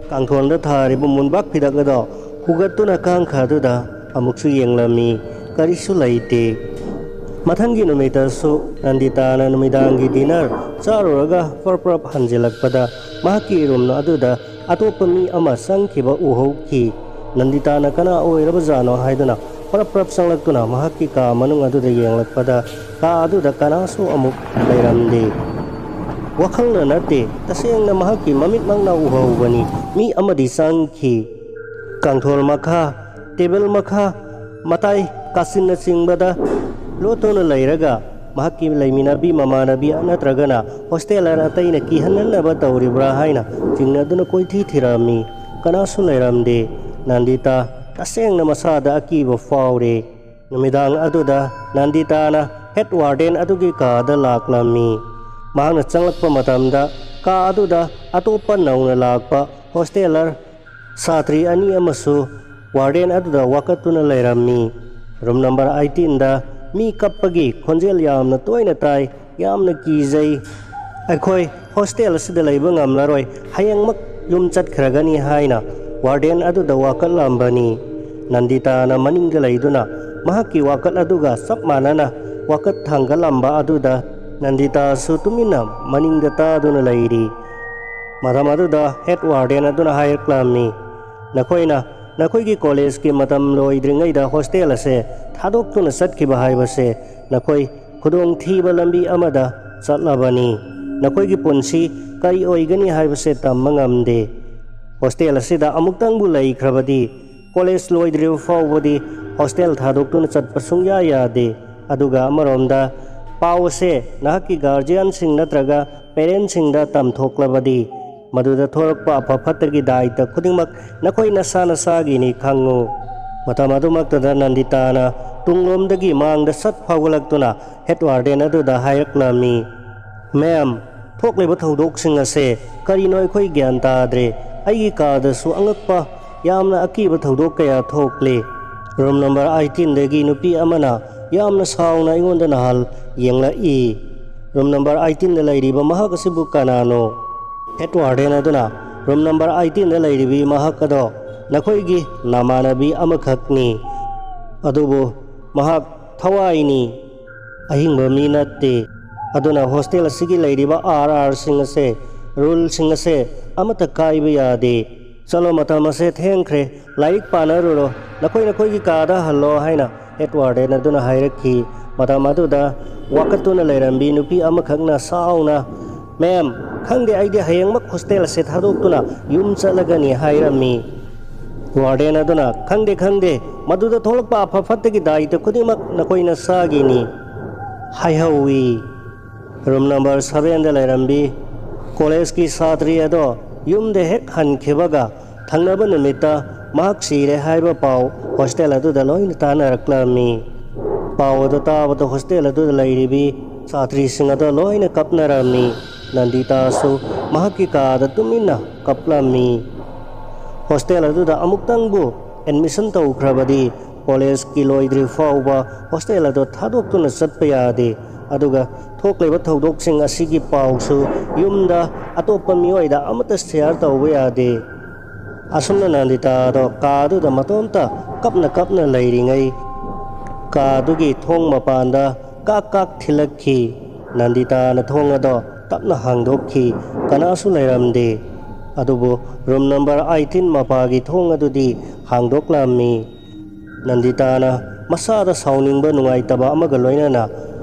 ꯀꯥꯡꯊꯣꯜꯗ ꯊꯥꯔꯤꯕ ꯃꯣꯟꯕꯥꯛ ꯐꯤꯗꯛ ꯑꯗꯣ ꯍꯨꯒꯠꯇꯨꯅ ꯀꯥꯡꯈꯥꯗꯨꯗ ꯑꯃꯨꯛꯁꯨ ꯌꯦꯡꯂꯝꯃꯤ꯫ ꯀꯔꯤꯁꯨ ꯂꯩꯇꯦ꯫ ꯃꯊꯪꯒꯤ ꯅꯨꯃꯤꯠꯇꯁꯨ ꯅꯟꯗꯤꯇꯥꯅ ꯅꯨꯃꯤꯗꯥꯡꯒꯤ dinner ꯆꯥꯔꯨꯔꯒ ꯄꯔꯞ ꯄꯔꯞ ꯍꯟꯖꯤꯜꯂꯛꯄꯗ ꯃꯍꯥꯛꯀꯤ room ꯑꯗꯨꯗ ꯑꯇꯣꯞꯄ ꯃꯤ ꯑꯃ ꯆꯪꯈꯤꯕ ꯎꯍꯧꯈꯤ꯫ ꯅꯟꯗꯤꯇꯥꯅ ꯀꯅꯥ ꯑꯣꯏꯔꯕꯖꯥꯠꯅꯣ ꯍꯥꯏꯗꯨꯅ ꯄꯔꯞ ꯄꯔꯞ ꯆꯪꯂꯛꯇꯨꯅ ꯃꯍꯥꯛꯀꯤ ꯀꯥ ꯃꯅꯨꯡ ꯑꯗꯨꯗ ꯌꯦꯡꯂꯛꯄꯗ ꯀꯥ ꯑꯗꯨꯗ ꯀꯅꯥꯁꯨ ꯑꯃꯨꯛ ꯂꯩꯔꯝꯗꯦ꯫ ꯋꯥꯈꯜꯅ ꯅꯠꯇꯦ, ꯇꯁꯦꯡꯅ ꯃꯍꯥꯛꯀꯤ ꯃꯃꯤꯠꯃꯛꯅ ꯎꯍꯧꯕꯅꯤ꯫ ꯃꯤ ꯑꯃꯗꯤ ꯆꯪꯈꯤ꯫ ꯀꯥꯡꯊꯣꯜ ꯃꯈꯥ, table ꯃꯈꯥ, ꯃꯇꯥꯏ ꯀꯥꯆꯤꯟꯅꯆꯤꯡꯕꯗ ꯂꯣꯠꯇꯨꯅ ꯂꯩꯔꯒ ꯃꯍꯥꯛꯀꯤ ꯂꯩꯃꯤꯟꯅꯕꯤ ꯃꯃꯥꯟꯅꯕꯤ ꯅꯠꯇ꯭ꯔꯒꯅ hosteler ꯑꯇꯩꯅ ꯀꯤꯍꯟꯅꯅꯕ ꯇꯧꯔꯤꯕ꯭ꯔꯥ ꯍꯥꯏꯅ ꯆꯤꯡꯅꯗꯨꯅ ꯀꯣꯏꯊꯤ ꯊꯤꯔꯝꯃꯤ꯫ ꯀꯅꯥꯁꯨ ꯂꯩꯔꯝꯗꯦ꯫ ꯅꯟꯗꯤꯇꯥ ꯇꯁꯦꯡꯅ ꯃꯁꯥꯗ ꯑꯀꯤꯕ ꯐꯥꯎꯔꯦ꯫ ꯅꯨꯃꯤꯗꯥꯡ ꯑꯗꯨꯗ ꯅꯟꯗꯤꯇꯥꯅ head warden ꯑꯗꯨꯒꯤ ꯀꯥꯗ ꯂꯥꯛꯂꯝꯃꯤ꯫ ꯃꯍꯥꯛꯅ ꯆꯪꯂꯛꯄ ꯃꯇꯝꯗ ꯀꯥ ꯑꯗꯨꯗ ꯑꯇꯣꯞꯄ ꯅꯧꯅ ꯂꯥꯛꯄ hosteler ꯁꯥꯇ꯭ꯔꯤ ꯑꯅꯤ ꯑꯃꯁꯨ warden ꯑꯗꯨꯗ ꯋꯥꯀꯠꯇꯨꯅ ꯂꯩꯔꯝꯃꯤ꯫ Room number eighteen ꯗ ꯃꯤ ꯀꯞꯄꯒꯤ ꯈꯣꯟꯖꯦꯜ ꯌꯥꯝꯅ ꯇꯣꯏꯅ ꯇꯥꯏ꯫ ꯌꯥꯝꯅ ꯀꯤꯖꯩ꯫ ꯑꯩꯈꯣꯏ hostel ꯑꯁꯤꯗ ꯂꯩꯕ ꯉꯝꯂꯔꯣꯏ꯫ ꯍꯌꯦꯡꯃꯛ ꯌꯨꯝ ꯆꯠꯈ꯭ꯔꯒꯅꯤ ꯍꯥꯏꯅ warden ꯑꯗꯨꯗ ꯋꯥꯀꯠꯂꯝꯕꯅꯤ꯫ ꯅꯟꯗꯤꯇꯥꯅ ꯃꯅꯤꯡꯗ ꯂꯩꯗꯨꯅ ꯃꯍꯥꯛꯀꯤ ꯋꯥꯀꯠ ꯑꯗꯨꯒ ꯆꯞ ꯃꯥꯟꯅꯅ ꯋꯥꯀꯠ ꯊꯥꯡꯒꯠꯂꯝꯕ ꯑꯗꯨꯗ ꯅꯟꯗꯤꯇꯥꯁꯨ ꯇꯨꯃꯤꯟꯅ ꯃꯅꯤꯡꯗ ꯇꯥꯗꯨꯅ ꯂꯩꯔꯤ꯫ ꯃꯇꯝ ꯑꯗꯨꯗ ꯍꯦꯗ ꯋꯥꯔꯗꯦꯟ ꯑꯗꯨꯅ ꯍꯥꯏꯔꯛꯂꯝꯃꯤ, "ꯅꯈꯣꯏꯅ ꯅꯈꯣꯏꯒꯤ ꯀꯣꯂꯦꯖꯀꯤ ꯃꯇꯝ ꯂꯣꯏꯗ꯭ꯔꯤꯉꯩꯗ ꯍꯣꯁꯇꯦꯜ ꯑꯁꯦ ꯊꯥꯗꯣꯛꯇꯨꯅ ꯆꯠꯈꯤꯕ ꯍꯥꯏꯕꯁꯦ ꯅꯈꯣꯏ ꯈꯨꯗꯣꯡꯊꯤꯕ ꯂꯝꯕꯤ ꯑꯃꯗ ꯆꯠꯂꯕꯅꯤ꯫ ꯅꯈꯣꯏꯒꯤ ꯄꯨꯟꯁꯤ ꯀꯔꯤ ꯑꯣꯏꯒꯅꯤ ꯍꯥꯏꯕꯁꯦ ꯇꯝꯕ ꯉꯝꯗꯦ꯫ ꯍꯣꯁꯇꯦꯜ ꯑꯁꯤꯗ ꯑꯃꯨꯛꯇꯪꯕꯨ ꯂꯩꯈ꯭ꯔꯕꯗꯤ ꯀꯣꯂꯦꯖ ꯂꯣꯏꯗ꯭ꯔꯤꯕ ꯐꯥꯎꯕꯗꯤ ꯍꯣꯁꯇꯦꯜ ꯊꯥꯗꯣꯛꯇꯨꯅ ꯆꯠꯄ ꯁꯨꯡꯌꯥ ꯌꯥꯗꯦ꯫ ꯑꯗꯨꯒ ꯑꯃꯔꯣꯝꯗ ꯄꯥꯎ ꯑꯁꯦ ꯅꯍꯥꯛꯀꯤ ꯒꯥꯔꯖꯤꯌꯥꯟꯁꯤꯡ ꯅꯠꯇ꯭ꯔꯒ ꯄꯦꯔꯦꯟꯁꯁꯤꯡꯗ ꯇꯝꯊꯣꯛꯂꯕꯗꯤ ꯃꯗꯨꯗ ꯊꯣꯔꯛꯄ ꯑꯐ ꯐꯠꯇꯒꯤ ꯗꯥꯏꯇ ꯈꯨꯗꯤꯡꯃꯛ ꯅꯈꯣꯏ ꯅꯁꯥ ꯅꯁꯥꯒꯤꯅꯤ ꯈꯪꯉꯨ꯫" ꯃꯇꯝ ꯑꯗꯨꯃꯛꯇꯗ ꯅꯟꯗꯤꯇꯥꯅ ꯇꯨꯡꯂꯣꯝꯗꯒꯤ ꯃꯥꯡꯗ ꯁꯠ ꯐꯥꯎꯒꯠꯂꯛꯇꯨꯅ ꯍꯦꯗ ꯋꯥꯔꯗꯦꯟ ꯑꯗꯨꯗ ꯍꯥꯏꯔꯛꯂꯝꯃꯤ, "ꯃꯦꯝ, ꯊꯣꯛꯂꯤꯕ ꯊꯧꯗꯣꯛꯁꯤꯡ ꯑꯁꯦ ꯀꯔꯤꯅꯣ ꯑꯩꯈꯣꯏ ꯒ꯭ꯌꯥꯟ ꯇꯥꯗ꯭ꯔꯦ꯫ ꯑꯩꯒꯤ ꯀꯥꯗꯁꯨ ꯑꯉꯛꯄ ꯌꯥꯝꯅ ꯑꯀꯤꯕ ꯊꯧꯗꯣꯛ ꯀꯌꯥ ꯊꯣꯛꯂꯤ꯫ ꯔꯨꯝ ꯅꯝꯕꯔ ꯑꯩꯠꯇꯤꯟꯗꯒꯤ ꯅꯨꯄꯤ ꯑꯃꯅ ꯌꯥꯝꯅ ꯁꯥꯎꯅ ꯑꯩꯉꯣꯟꯗ ꯅꯍꯥꯜ ꯌꯦꯡꯂꯛꯏ꯫ ꯔꯨꯝ ꯅꯝꯕꯔ ꯑꯩꯠꯇꯤꯟꯗ ꯂꯩꯔꯤꯕ ꯃꯍꯥꯛ ꯑꯁꯤꯕꯨ ꯀꯅꯥꯅꯣ?" ꯍꯦꯗ ꯋꯥꯔꯗꯦꯟ ꯑꯗꯨꯅ, "ꯔꯨꯝ ꯅꯝꯕꯔ ꯑꯩꯠꯇꯤꯟꯗ ꯂꯩꯔꯤꯕꯤ ꯃꯍꯥꯛ ꯑꯗꯣ ꯅꯈꯣꯏꯒꯤ ꯅꯃꯥꯟꯅꯕꯤ ꯑꯃꯈꯛꯅꯤ꯫ ꯑꯗꯨꯕꯨ ꯃꯍꯥꯛ ꯊꯋꯥꯏꯅꯤ, ꯑꯍꯤꯡꯕ ꯃꯤ ꯅꯠꯇꯦ꯫ ꯑꯗꯨꯅ ꯍꯣꯁꯇꯦꯜ ꯑꯁꯤꯒꯤ ꯂꯩꯔꯤꯕ ꯑꯥꯔ ꯑꯥꯔꯁꯤꯡ ꯑꯁꯦ, ꯔꯨꯜꯁꯤꯡ ꯑꯁꯦ ꯑꯃꯠꯇ ꯀꯥꯏꯕ ꯌꯥꯗꯦ꯫ ꯆꯠꯂꯣ, ꯃꯇꯝ ꯑꯁꯦ ꯊꯦꯡꯈ꯭ꯔꯦ, ꯂꯥꯏꯔꯤꯛ ꯄꯥꯅꯔꯨꯔꯣ, ꯅꯈꯣꯏ ꯅꯈꯣꯏꯒꯤ ꯀꯥꯗ ꯍꯜꯂꯣ" ꯍꯥꯏꯅ ꯍꯦꯗ ꯋꯥꯔꯗꯦꯟ ꯑꯗꯨꯅ ꯍꯥꯏꯔꯛꯈꯤ꯫ ꯃꯇꯝ ꯑꯗꯨꯗ ꯋꯥꯀꯠꯇꯨꯅ ꯂꯩꯔꯝꯕꯤ ꯅꯨꯄꯤ ꯑꯃꯈꯛꯅ ꯁꯥꯎꯅ, "ꯃꯦꯝ, ꯈꯪꯗꯦ, ꯑꯩꯗꯤ ꯍꯌꯦꯡꯃꯛ ꯍꯣꯁꯇꯦꯜ ꯑꯁꯦ ꯊꯥꯗꯣꯛꯇꯨꯅ ꯌꯨꯝ ꯆꯠꯂꯒꯅꯤ" ꯍꯥꯏꯔꯝꯃꯤ꯫ ꯋꯥꯔꯗꯦꯟ ꯑꯗꯨꯅ, "ꯈꯪꯗꯦ, ꯈꯪꯗꯦ, ꯃꯗꯨꯗ ꯊꯣꯛꯂꯛꯄ ꯑꯐ ꯐꯠꯇꯒꯤ ꯗꯥꯏꯇ ꯈꯨꯗꯤꯡꯃꯛ ꯅꯈꯣꯏ ꯅꯁꯥꯒꯤꯅꯤ" ꯍꯥꯏꯍꯧꯋꯤ꯫ ꯔꯨꯝ ꯅꯝꯕꯔ ꯁꯚꯦꯟꯗ ꯂꯩꯔꯝꯕꯤ ꯀꯣꯂꯦꯖꯀꯤ ꯁꯥꯇ꯭ꯔꯤ ꯑꯗꯣ ꯌꯨꯝꯗ ꯍꯦꯛ ꯍꯟꯈꯤꯕꯒ ꯊꯪꯅꯕ ꯅꯨꯃꯤꯠꯇ ꯃꯍꯥꯛ ꯁꯤꯔꯦ ꯍꯥꯏꯕ ꯄꯥꯎ ꯍꯣꯁꯇꯦꯜ ꯑꯗꯨꯗ ꯂꯣꯏꯅ ꯇꯥꯅꯔꯛꯂꯝꯃꯤ꯫ ꯄꯥꯎ ꯑꯗꯨ ꯇꯥꯕꯗ ꯍꯣꯁꯇꯦꯜ ꯑꯗꯨꯗ ꯂꯩꯔꯤꯕꯤ ꯁꯥꯇ꯭ꯔꯤꯁꯤꯡ ꯑꯗꯣ ꯂꯣꯏꯅ ꯀꯞꯅꯔꯝꯃꯤ꯫ ꯅꯟꯗꯤꯇꯥꯁꯨ ꯃꯍꯥꯛꯀꯤ ꯀꯥꯗ ꯇꯨꯃꯤꯟꯅ ꯀꯞꯂꯝꯃꯤ꯫ ꯍꯣꯁꯇꯦꯜ ꯑꯗꯨꯗ ꯑꯃꯨꯛꯇꯪꯕꯨ ꯑꯦꯗꯃꯤꯁꯟ ꯇꯧꯈ꯭ꯔꯕꯗꯤ ꯀꯣꯂꯦꯖꯀꯤ ꯂꯣꯏꯗ꯭ꯔꯤ ꯐꯥꯎꯕ ꯍꯣꯁꯇꯦꯜ ꯑꯗꯨ ꯊꯥꯗꯣꯛꯇꯨꯅ ꯆꯠꯄ ꯌꯥꯗꯦ꯫ ꯑꯗꯨꯒ ꯊꯣꯛꯂꯤꯕ ꯊꯧꯗꯣꯛꯁꯤꯡ ꯑꯁꯤꯒꯤ ꯄꯥꯎꯁꯨ ꯌꯨꯝꯗ ꯑꯇꯣꯞꯄ ꯃꯤꯑꯣꯏꯗ ꯑꯃꯠꯇ ꯁꯤꯌꯥꯔ ꯇꯧꯕ ꯌꯥꯗꯦ꯫ ꯑꯁꯨꯝꯅ ꯅꯟꯗꯤꯇꯥꯗꯣ ꯀꯥ ꯑꯗꯨꯗ ꯃꯇꯣꯝꯇ ꯀꯞꯅ ꯀꯞꯅ ꯂꯩꯔꯤꯉꯩ, ꯀꯥ ꯑꯗꯨꯒꯤ ꯊꯣꯡ ꯃꯄꯥꯟꯗ ꯀꯥꯛ ꯀꯥꯛ ꯊꯤꯜꯂꯛꯈꯤ꯫ ꯅꯟꯗꯤꯇꯥꯅ ꯊꯣꯡ ꯑꯗꯣ ꯇꯞꯅ ꯍꯥꯡꯗꯣꯛꯈꯤ꯫ ꯀꯅꯥꯁꯨ ꯂꯩꯔꯝꯗꯦ꯫ ꯑꯗꯨꯕꯨ ꯔꯨꯝ ꯅꯝꯕꯔ ꯑꯩꯠꯇꯤꯟ ꯃꯄꯥꯒꯤ ꯊꯣꯡ ꯑꯗꯨꯗꯤ ꯍꯥꯡꯗꯣꯛꯂꯝꯃꯤ꯫ ꯅꯟꯗꯤꯇꯥꯅ ꯃꯁꯥꯗ ꯁꯥꯎꯅꯤꯡꯕ ꯅꯨꯡꯉꯥꯏꯇꯕ ꯑꯃꯒ ꯂꯣꯏꯅꯅ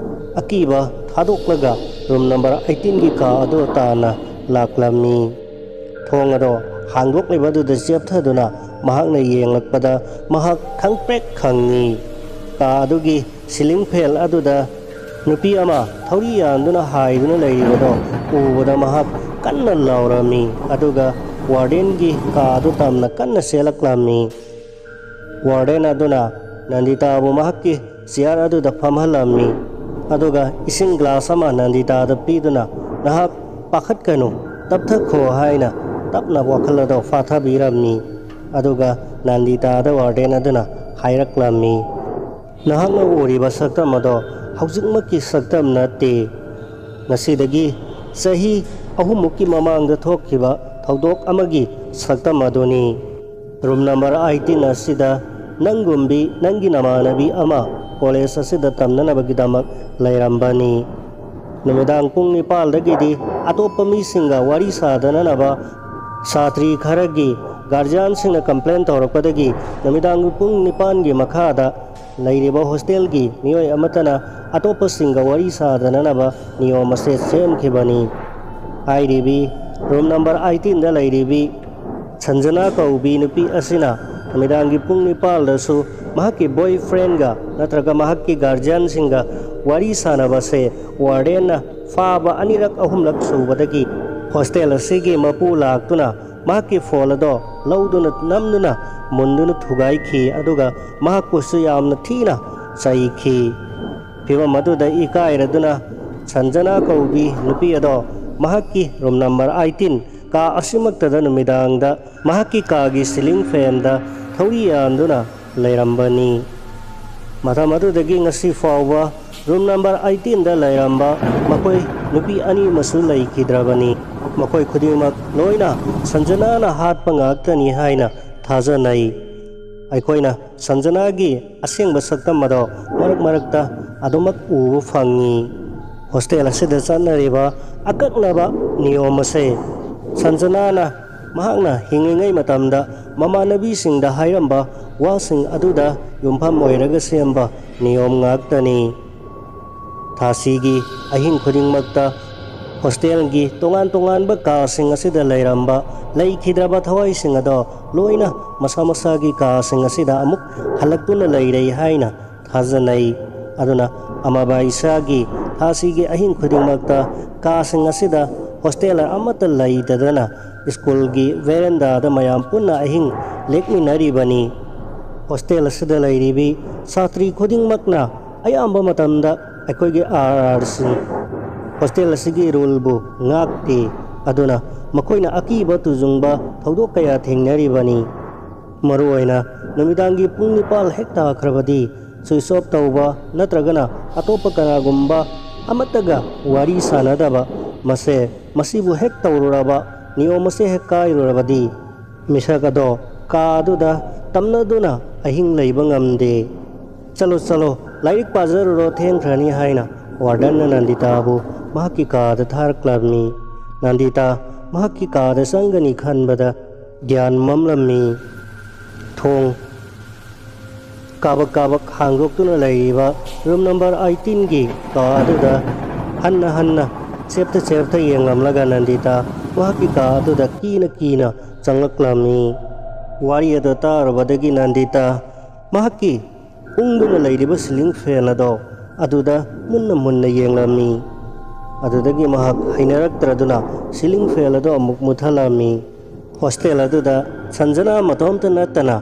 ꯑꯀꯤꯕ ꯊꯥꯗꯣꯛꯂꯒ ꯔꯨꯝ ꯅꯝꯕꯔ ꯑꯩꯠꯇꯤꯟꯒꯤ ꯀꯥ ꯑꯗꯨ ꯇꯥꯟꯅ ꯂꯥꯛꯂꯝꯃꯤ꯫ ꯊꯣꯡ ꯑꯗꯣ ꯍꯥꯡꯗꯣꯛꯂꯤꯕꯗꯨꯗ ꯆꯦꯞꯊꯗꯨꯅ ꯃꯍꯥꯛꯅ ꯌꯦꯡꯂꯛꯄꯗ ꯃꯍꯥꯛ ꯈꯪꯄ꯭ꯔꯦꯛ ꯈꯪꯉꯤ꯫ ꯀꯥ ꯑꯗꯨꯒꯤ ꯁꯤꯂꯤꯡ ꯐꯦꯟ ꯑꯗꯨꯗ ꯅꯨꯄꯤ ꯑꯃ ꯊꯧꯔꯤ ꯌꯥꯟꯗꯨꯅ ꯍꯥꯏꯗꯨꯅ ꯂꯩꯔꯤꯕꯗꯣ ꯎꯕꯗ ꯃꯍꯥꯛ ꯀꯟꯅ ꯂꯥꯎꯔꯝꯃꯤ꯫ ꯑꯗꯨꯒ ꯋꯥꯔꯗꯦꯟꯒꯤ ꯀꯥ ꯑꯗꯨ ꯇꯝꯅ ꯀꯟꯅ ꯆꯦꯜꯂꯛꯂꯝꯃꯤ꯫ ꯋꯥꯔꯗꯦꯟ ꯑꯗꯨꯅ ꯅꯟꯗꯤꯇꯥꯕꯨ ꯃꯍꯥꯛꯀꯤ ꯆꯤꯌꯥꯔ ꯑꯗꯨꯗ ꯐꯝꯍꯜꯂꯝꯃꯤ꯫ ꯑꯗꯨꯒ ꯏꯁꯤꯡ ꯒ꯭ꯂꯥꯁ ꯑꯃ ꯅꯟꯗꯤꯇꯥꯗ ꯄꯤꯗꯨꯅ, "ꯅꯍꯥꯛ ꯄꯥꯈꯠꯀꯅꯨ, ꯇꯞꯊꯈꯣ" ꯍꯥꯏꯅ ꯇꯞꯅ ꯋꯥꯈꯜ ꯑꯗꯣ ꯐꯥꯊꯕꯤꯔꯝꯃꯤ꯫ ꯑꯗꯨꯒ ꯅꯟꯗꯤꯇꯥꯗ ꯋꯥꯔꯗꯦꯟ ꯑꯗꯨꯅ ꯍꯥꯏꯔꯛꯂꯝꯃꯤ, "ꯅꯍꯥꯛꯅ ꯎꯔꯤꯕ ꯁꯛꯇꯝ ꯑꯗꯣ ꯍꯧꯖꯤꯛꯃꯛꯀꯤ ꯁꯛꯇꯝ ꯅꯠꯇꯦ꯫ ꯉꯁꯤꯗꯒꯤ ꯆꯍꯤ ꯑꯍꯨꯝꯃꯨꯛꯀꯤ ꯃꯃꯥꯡꯗ ꯊꯣꯛꯈꯤꯕ ꯊꯧꯗꯣꯛ ꯑꯃꯒꯤ ꯁꯛꯇꯝ ꯑꯗꯨꯅꯤ꯫ ꯔꯨꯝ ꯅꯝꯕꯔ ꯑꯩꯠꯇꯤꯟ ꯑꯁꯤꯗ ꯅꯪꯒꯨꯝꯕꯤ ꯅꯪꯒꯤ ꯅꯃꯥꯟꯅꯕꯤ ꯑꯃ ꯀꯣꯂꯦꯖ ꯑꯁꯤꯗ ꯇꯝꯅꯅꯕꯒꯤꯗꯃꯛ ꯂꯩꯔꯝꯕꯅꯤ꯫ ꯅꯨꯃꯤꯗꯥꯡ ꯄꯨꯡ ꯅꯤꯄꯥꯜꯗꯒꯤꯗꯤ ꯑꯇꯣꯞꯄ ꯃꯤꯁꯤꯡꯒ ꯋꯥꯔꯤ ꯁꯥꯗꯅꯅꯕ ꯁꯥꯇ꯭ꯔꯤ ꯈꯔꯒꯤ ꯒꯥꯔꯖꯤꯌꯥꯟꯁꯤꯡꯅ ꯀꯝꯄ꯭ꯂꯦꯟ ꯇꯧꯔꯛꯄꯗꯒꯤ ꯅꯨꯃꯤꯗꯥꯡꯒꯤ ꯄꯨꯡ ꯅꯤꯄꯥꯟꯒꯤ ꯃꯈꯥꯗ ꯂꯩꯔꯤꯕ ꯍꯣꯁꯇꯦꯜꯒꯤ ꯃꯤꯑꯣꯏ ꯑꯃꯠꯇꯅ ꯑꯇꯣꯞꯄꯁꯤꯡꯒ ꯋꯥꯔꯤ ꯁꯥꯗꯅꯅꯕ ꯅꯤꯌꯣꯝ ꯑꯁꯦ ꯁꯦꯝꯈꯤꯕꯅꯤ"꯫ ꯍꯥꯏꯔꯤꯕꯤ ꯔꯨꯝ ꯅꯝꯕꯔ ꯑꯩꯠꯇꯤꯟꯗ ꯂꯩꯔꯤꯕꯤ ꯁꯟꯖꯅꯥ ꯀꯧꯕꯤ ꯅꯨꯄꯤ ꯑꯁꯤꯅ ꯅꯨꯃꯤꯗꯥꯡꯒꯤ ꯄꯨꯡ ꯅꯤꯄꯥꯜꯗꯁꯨ ꯃꯍꯥꯛꯀꯤ ꯕꯣꯏ ꯐ꯭ꯔꯦꯟꯒ ꯅꯠꯇ꯭ꯔꯒ ꯃꯍꯥꯛꯀꯤ ꯒꯥꯔꯖꯤꯌꯥꯟꯁꯤꯡꯒ ꯋꯥꯔꯤ ꯁꯥꯟꯅꯕꯁꯦ ꯋꯥꯔꯗꯦꯟꯅ ꯐꯥꯕ ꯑꯅꯤꯔꯛ ꯑꯍꯨꯝꯂꯛ ꯁꯨꯕꯗꯒꯤ ꯍꯣꯁꯇꯦꯜ ꯑꯁꯤꯒꯤ ꯃꯄꯨ ꯂꯥꯛꯇꯨꯅ ꯃꯍꯥꯛꯀꯤ ꯐꯣꯟ ꯑꯗꯣ ꯂꯧꯗꯨꯅ ꯅꯝꯗꯨꯅ ꯃꯨꯟꯗꯨꯅ ꯊꯨꯒꯥꯏꯈꯤ꯫ ꯑꯗꯨꯒ ꯃꯍꯥꯛꯄꯨꯁꯨ ꯌꯥꯝꯅ ꯊꯤꯅ ꯆꯩꯈꯤ꯫ ꯐꯤꯚꯝ ꯑꯗꯨꯗ ꯏꯀꯥꯏꯔꯗꯨꯅ ꯁꯟꯖꯅꯥ ꯀꯧꯕꯤ ꯅꯨꯄꯤ ꯑꯗꯣ ꯃꯍꯥꯛꯀꯤ ꯔꯨꯝ ꯅꯝꯕꯔ ꯑꯩꯠꯇꯤꯟ ꯀꯥ ꯑꯁꯤꯃꯛꯇꯗ ꯅꯨꯃꯤꯗꯥꯡꯗ ꯃꯍꯥꯛꯀꯤ ꯀꯥꯒꯤ ꯁꯤꯂꯤꯡ ꯐꯦꯟꯗ ꯊꯧꯔꯤ ꯌꯥꯟꯗꯨꯅ ꯂꯩꯔꯝꯕꯅꯤ꯫ ꯃꯇꯝ ꯑꯗꯨꯗꯒꯤ ꯉꯁꯤ ꯐꯥꯎꯕ ꯔꯨꯝ ꯅꯝꯕꯔ ꯑꯩꯠꯇꯤꯟꯗ ꯂꯩꯔꯝꯕ ꯃꯈꯣꯏ ꯅꯨꯄꯤ ꯑꯅꯤ ꯑꯃꯁꯨ ꯂꯩꯈꯤꯗ꯭ꯔꯕꯅꯤ꯫ ꯃꯈꯣꯏ ꯈꯨꯗꯤꯡꯃꯛ ꯂꯣꯏꯅ ꯁꯟꯖꯅꯥꯅ ꯍꯥꯠꯄ ꯉꯥꯛꯇꯅꯤ ꯍꯥꯏꯅ ꯊꯥꯖꯅꯩ꯫ ꯑꯩꯈꯣꯏꯅ ꯁꯟꯖꯅꯥꯒꯤ ꯑꯁꯦꯡꯕ ꯁꯛꯇꯝ ꯑꯗꯣ ꯃꯔꯛ ꯃꯔꯛꯇ ꯑꯗꯨꯃꯛ ꯎꯕ ꯐꯪꯉꯤ꯫ ꯍꯣꯁꯇꯦꯜ ꯑꯁꯤꯗ ꯆꯠꯅꯔꯤꯕ ꯑꯀꯛꯅꯕ ꯅꯤꯌꯣꯝ ꯑꯁꯦ ꯁꯟꯖꯅꯥꯅ ꯃꯍꯥꯛꯅ ꯍꯤꯡꯂꯤꯉꯩ ꯃꯇꯝꯗ ꯃꯃꯥꯟꯅꯕꯤꯁꯤꯡꯗ ꯍꯥꯏꯔꯝꯕ ꯋꯥꯁꯤꯡ ꯑꯗꯨꯗ ꯌꯨꯝꯐꯝ ꯑꯣꯏꯔꯒ ꯁꯦꯝꯕ ꯅꯤꯌꯣꯝ ꯉꯥꯛꯇꯅꯤ꯫ ꯊꯥꯁꯤꯒꯤ ꯑꯍꯤꯡ ꯈꯨꯗꯤꯡꯃꯛꯇ ꯍꯣꯁꯇꯦꯜꯒꯤ ꯇꯣꯉꯥꯟ ꯇꯣꯉꯥꯟꯕ ꯀꯥꯁꯤꯡ ꯑꯁꯤꯗ ꯂꯩꯔꯝꯕ ꯂꯩꯈꯤꯗ꯭ꯔꯕ ꯊꯋꯥꯏꯁꯤꯡ ꯑꯗꯣ ꯂꯣꯏꯅ ꯃꯁꯥ ꯃꯁꯥꯒꯤ ꯀꯥꯁꯤꯡ ꯑꯁꯤꯗ ꯑꯃꯨꯛ ꯍꯜꯂꯛꯇꯨꯅ ꯂꯩꯔꯦ ꯍꯥꯏꯅ ꯊꯥꯖꯅꯩ꯫ ꯑꯗꯨꯅ ꯑꯃꯕꯥꯏꯁꯥꯒꯤ ꯊꯥꯁꯤꯒꯤ ꯑꯍꯤꯡ ꯈꯨꯗꯤꯡꯃꯛꯇ ꯀꯥꯁꯤꯡ ꯑꯁꯤꯗ ꯍꯣꯁꯇꯦꯂꯔ ꯑꯃꯠꯇ ꯂꯩꯇꯗꯅ ꯁ꯭ꯀꯨꯜꯒꯤ ꯚꯦꯔꯦꯟꯗꯥꯗ ꯃꯌꯥꯝ ꯄꯨꯟꯅ ꯑꯍꯤꯡ ꯂꯦꯛꯃꯤꯟꯅꯔꯤꯕꯅꯤ꯫ ꯍꯣꯁꯇꯦꯜ ꯑꯁꯤꯗ ꯂꯩꯔꯤꯕꯤ ꯁꯥꯇ꯭ꯔꯤ ꯈꯨꯗꯤꯡꯃꯛꯅ ꯑꯌꯥꯝꯕ ꯃꯇꯝꯗ ꯑꯩꯈꯣꯏꯒꯤ ꯑꯥꯔ ꯑꯥꯔꯁꯤ ꯍꯣꯁꯇꯦꯜ ꯑꯁꯤꯒꯤ ꯔꯨꯜꯕꯨ ꯉꯥꯛꯇꯦ꯫ ꯑꯗꯨꯅ ꯃꯈꯣꯏꯅ ꯑꯀꯤꯕ ꯇꯨꯖꯨꯡꯕ ꯊꯧꯗꯣꯛ ꯀꯌꯥ ꯊꯦꯡꯅꯔꯤꯕꯅꯤ꯫ ꯃꯔꯨꯑꯣꯏꯅ ꯅꯨꯃꯤꯗꯥꯡꯒꯤ ꯄꯨꯡ ꯅꯤꯄꯥꯜ ꯍꯦꯛ ꯇꯥꯈ꯭ꯔꯕꯗꯤ ꯁ꯭ꯋꯤꯆ ꯑꯣꯐ ꯇꯧꯕ ꯅꯠꯇ꯭ꯔꯒꯅ ꯑꯇꯣꯞꯄ ꯀꯅꯥꯒꯨꯝꯕ ꯑꯃꯠꯇꯒ ꯋꯥꯔꯤ ꯁꯥꯟꯅꯗꯕ, ꯃꯁꯦ ꯃꯁꯤꯕꯨ ꯍꯦꯛ ꯇꯧꯔꯨꯔꯕ, ꯅꯤꯌꯣꯝ ꯑꯁꯤ ꯍꯦꯛ ꯀꯥꯏꯔꯨꯔꯕꯗꯤ ꯃꯤꯁꯛ ꯑꯗꯣ ꯀꯥ ꯑꯗꯨꯗ ꯇꯝꯅꯗꯨꯅ ꯑꯍꯤꯡ ꯂꯩꯕ ꯉꯝꯗꯦ꯫ "ꯆꯠꯂꯣ, ꯆꯠꯂꯣ, ꯂꯥꯏꯔꯤꯛ ꯄꯥꯖꯔꯨꯔꯣ, ꯊꯦꯡꯈ꯭ꯔꯅꯤ" ꯍꯥꯏꯅ ꯋꯥꯔꯗꯟꯅ ꯅꯟꯗꯤꯇꯥꯕꯨ ꯃꯍꯥꯛꯀꯤ ꯀꯥꯗ ꯊꯥꯔꯛꯂꯝꯃꯤ꯫ ꯅꯟꯗꯤꯇꯥ ꯃꯍꯥꯛꯀꯤ ꯀꯥꯗ ꯆꯪꯒꯅꯤ ꯈꯟꯕꯗ ꯒ꯭ꯌꯥꯟ ꯃꯝꯂꯝꯃꯤ꯫ ꯊꯣꯡ ꯀꯥꯕꯛ ꯀꯥꯕꯛ ꯍꯥꯡꯗꯣꯛꯇꯨꯅ ꯂꯩꯔꯤꯕ ꯔꯨꯝ ꯅꯝꯕꯔ ꯑꯩꯠꯇꯤꯟꯒꯤ ꯀꯥ ꯑꯗꯨꯗ ꯍꯟꯅ ꯍꯟꯅ ꯆꯦꯞꯇ ꯆꯦꯞꯇ ꯌꯦꯡꯂꯝꯂꯒ ꯅꯟꯗꯤꯇꯥ ꯃꯍꯥꯛꯀꯤ ꯀꯥ ꯑꯗꯨꯗ ꯀꯤꯅ ꯀꯤꯅ ꯆꯪꯂꯛꯂꯝꯃꯤ꯫ ꯋꯥꯔꯤ ꯑꯗꯨ ꯇꯥꯔꯨꯕꯗꯒꯤ ꯅꯟꯗꯤꯇꯥ ꯃꯍꯥꯛꯀꯤ ꯎꯪꯗꯨꯅ ꯂꯩꯔꯤꯕ ꯁꯤꯂꯤꯡ ꯐꯦꯟ ꯑꯗꯣ ꯑꯗꯨꯗ ꯃꯨꯟꯅ ꯃꯨꯟꯅ ꯌꯦꯡꯂꯝꯃꯤ꯫ ꯑꯗꯨꯗꯒꯤ ꯃꯍꯥꯛ ꯍꯩꯅꯔꯛꯇ꯭ꯔꯗꯨꯅ ꯁꯤꯂꯤꯡ ꯐꯦꯟ ꯑꯗꯣ ꯑꯃꯨꯛ ꯃꯨꯠꯊꯠꯂꯝꯃꯤ꯫ ꯍꯣꯁꯇꯦꯜ ꯑꯗꯨꯗ ꯁꯟꯖꯅꯥ ꯃꯇꯣꯝꯇ ꯅꯠꯇꯅ